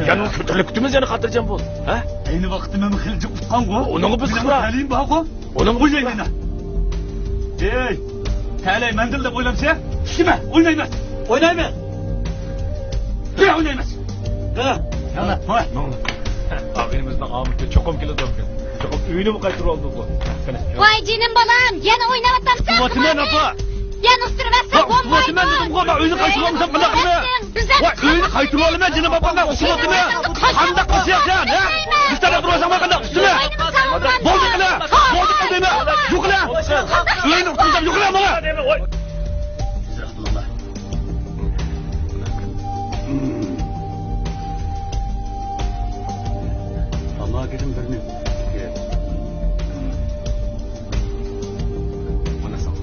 يەنە كۆتۈرۈلۈپ كېتىمىز يەنە خاتىرجەم بول. ھە؟ ئەينى ۋاقىتتا مەن خېلى جىق ئۇتقانغۇ. ئۇنىڭغا بىز مېنىڭ قىلار. تەلىيىم بارغۇ. ئۇنىڭغا بىز ئوينايمەن. ھەي، تەلەي مەندىن دەپ ئويلامسەن؟ ئىشلىمە، ئوينايمەن. ئوينايمەن. يا، ئوينايمەن. ھە. ماڭلا، ماڭلا. ئاغىنىمىزنىڭ ئامىتى چوقۇم كېلىدۇ بۈگۈن. چوقۇم ئۆيىنىمۇ قايتۇرۇۋالىدۇ بۇ. قېنى. ۋاي جېنىم بالام، يەنە ئويناۋاتامسەن؟ ئۇتۇۋاتىمەن، ئاپا. يەنە ئۇتتۇرۇۋەتسەم بولمايدۇ. ئۇتۇۋاتىمەن دېدىمغۇ، مەن ئۆينى قايتۇرۇۋالمىسام قانداق قىلىمەن؟ ۋاي، ئۆينى قايتۇرۇۋالىمەن، جېنىم ئاپا، مەن ئۇتۇۋاتىمەن. قانداق قىلىسەن سەن، ھە؟ بىز تەرەپ تۇرۇۋالساڭ مەن قانداق ئۇتىمەن؟ بولدى قىلە، بولدى قىلە دەيمەن. يوق قىلە. ئۆينى ئۇتتۇرسام يوق قىلە ماڭا. تېزرەك بولۇڭلار. تاماكىدىن بىرنى. مانا ساڭا.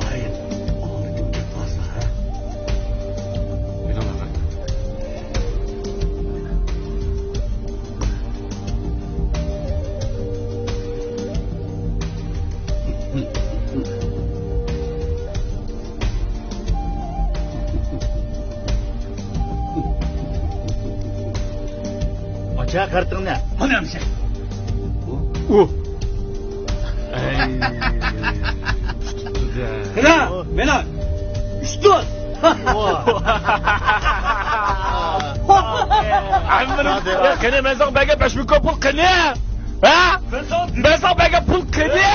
ھاي، ئالدىدىن گەپ بارسا، ھە؟ مېنىڭ لەقەم. ئاچا كارتىڭنى. مانا ئەمسە. ئۇ. ئەي. قېنى، مانا. ئۈچ تۇت. ھەممىنى. قېنى، مەن ساڭا بەرگەن بەش مىڭ كوي پۇل قېنى؟ ھە؟ مەن ساڭا بەرگەن پۇل قېنى؟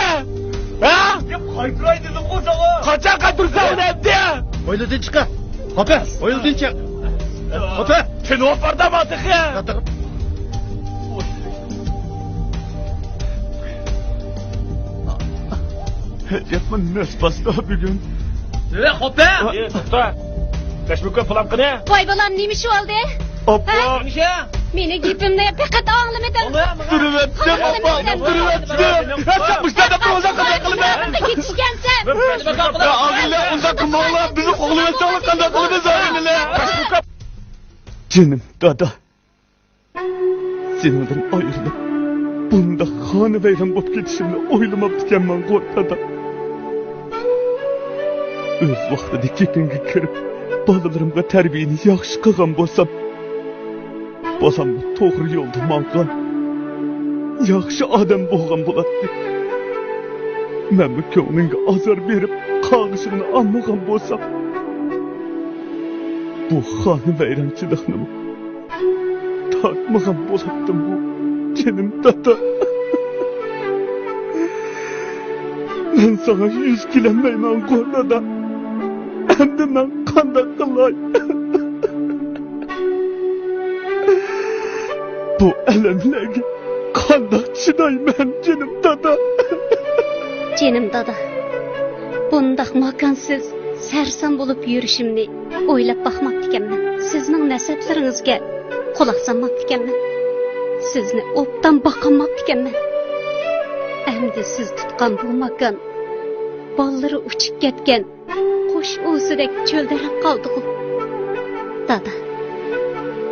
ھە؟ دەپ قايتۇراي دېدىمغۇ ساڭا. قاچان قايتۇرساڭ ئۇنى ئەمدى؟ ھويلىدىن چىقە. خوپە، ھويلىدىن چىق. خوپە. تىنىۋاپاردام تېخى. ھەجەپمۇ نەس باستا بۈگۈن. ئە، خوپە. ئە، توختا. بەش مىڭ كوي پۇلۇم قېنى؟ ۋاي بالام، نېمە ئىش بولدى؟ ئاپا. ھە؟ نېمە ئىش؟ مېنىڭ گېپىمنى پەقەت ئاڭلىمىدىڭ. ئاڭلىمىدىڭ. تۇرۇۋەتتىم، ئاپا، تۇرۇۋەتتىم. ھە، سەن مۇشۇنداق دەپ تۇرۇۋالساڭ قانداق قىلىمەن؟ يېتىشكەنسەن. يا ئاغىنىلەر، ئۇنداق قىلماڭلار، بىزنى قوغلىۋەتسەڭلار قانداق قىلىمىز ئاغىنىلەر؟ جېنىم دادا، سېنىڭدىن ئايرىلىپ، بۇنداق خانىۋەيران بولۇپ كېتىشىمنى ئويلىماپتىكەنمەنغۇ دادا. ئۆز ۋاقتىدا گېپىڭگە كىرىپ، بالىلىرىمغا تەربىيەنى ياخشى قىلغان بولسام، بالاممۇ توغرا يولدا ماڭغان، ياخشى ئادەم بولغان بولاتتى. مەنمۇ كۆڭلۈڭگە ئازار بېرىپ، قاغىشىڭنى ئالمىغان بولسام، بۇ خانىۋەيرانچىلىقنىمۇ تارتمىغان بولاتتىمغۇ، جېنىم دادا. مەن ساڭا يۈز كېلەلمەيمەنغۇ، دادا. ئەمدى مەن قانداق قىلاي؟ بۇ ئەلەملەرگە قانداق چىدايمەن، جېنىم دادا؟ جېنىم دادا، بۇنداق ماكانسىز، سەرسان بولۇپ يۈرۈشۈمنى ئويلاپ باقماپتىكەنمەن. سىزنىڭ نەسەبلىرىڭىزگە قۇلاق سالماپتىكەنمەن. سىزنى ئوبدان باقالماپتىكەنمەن. ئەمدى سىز تۇتقان بۇ ماكان بالىلىرى ئۇچۇپ كەتكەن قۇش ئۇۋىسىدەك چۆلدەرەپ قالدىغۇ. دادا،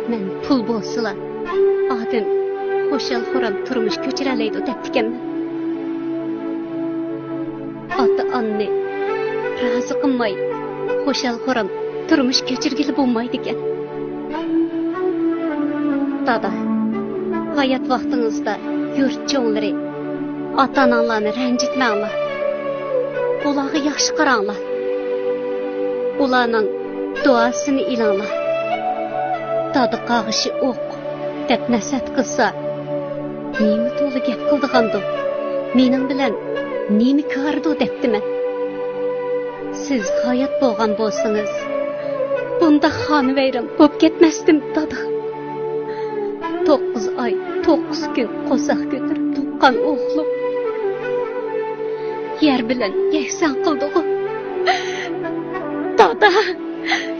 مەن پۇل بولسىلا، ئادەم خۇشال-خۇرام تۇرمۇش كۆچۈرەلەيدۇ دەپتىكەنمەن. ئاتا-ئانىنى رازى قىلماي، خۇشال-خۇرام تۇرمۇش كۆچۈرگىلى بولمايدىكەن. دادا، ھايات ۋاقتىڭىزدا يۇرت چوڭلىرى، ئاتا-ئاناڭلارنى رەنجىتمەڭلار. ئۇلارغا ياخشى قاراڭلار. ئۇلارنىڭ دۇئاسىنى ئېلىڭلار. دادا قاغىشى ئوق دەپ نەسىھەت قىلسا، نېمە تولا گەپ قىلىدىغاندۇ؟ مېنىڭ بىلەن نېمە كارىدۇ دەپتىمەن. سىز ھايات بولغان بولسىڭىز، بۇنداق خانىۋەيران بولۇپ كەتمەستىم، دادا. توققۇز ئاي، توققۇز كۈن قورساق كۆتۈرۈپ تۇغقان ئوغلۇم يەر بىلەن يەكسان قىلدىغۇ. دادا،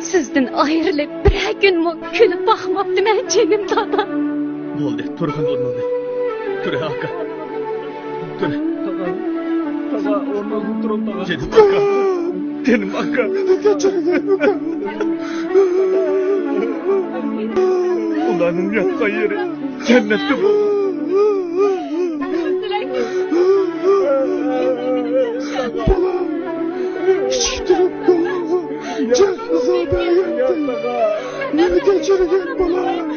سىزدىن ئايرىلىپ بىرەر كۈنمۇ كۈلۈپ باقماپتىمەن، جېنىم دادا. بولدى، تۇرغىن ئورنۇڭدىن. تۇر، ئاكا. تۇر. تاغا، تاغا، ئورنۇڭدىن تۇرۇڭ، تاغا. جېنىم ئاكا. جېنىم ئاكا. مېنى كەچۈرگىن، ئۇكام. ئۇلارنىڭ ياتقان يېرى جەننەتتە بولسۇن. بالام، كىچىك تۇرۇپ بالامغا جەزا بەرگەنتىم. مېنى كەچۈرگىن، بالام.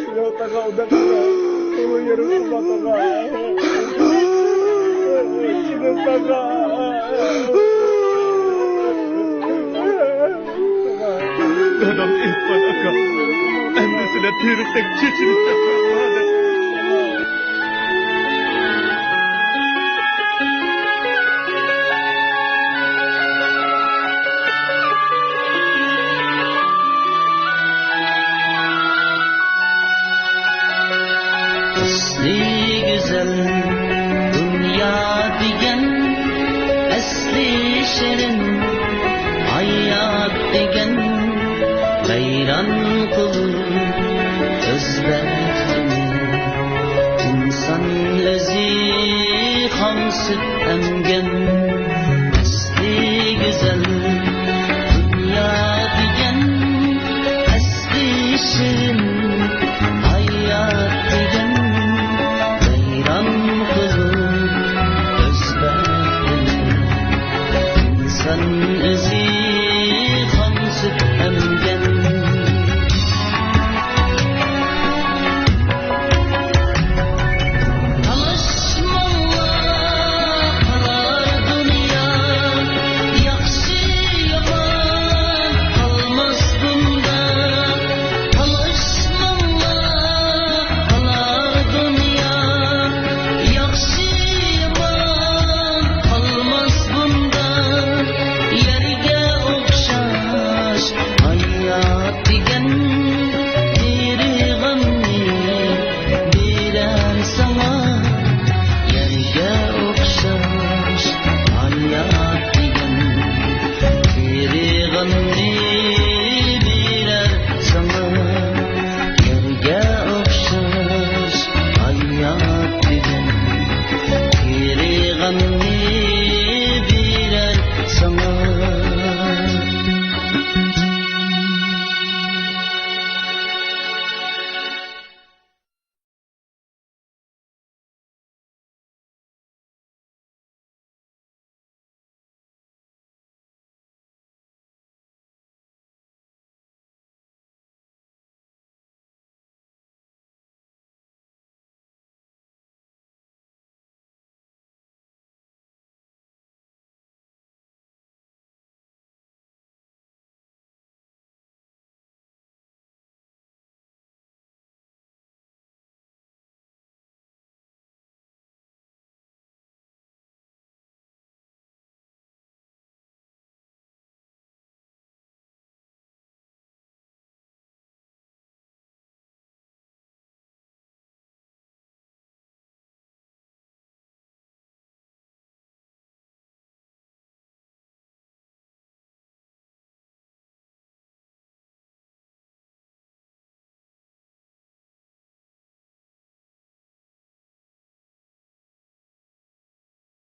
دادام ئېيتقان، ئاكا، ئەمدى سىلەر تېرىقتەك چېچىلىپ كەتمەڭلار دەپ. ئەسلى گۈزەل دۇنيا دېگەن، ئەسلى شېرىن ھايات دېگەن، ۋەيران قىلۇر ئۆز بەختىنى ئىنسان ئۆزى، خام سۈت ئەمگەن.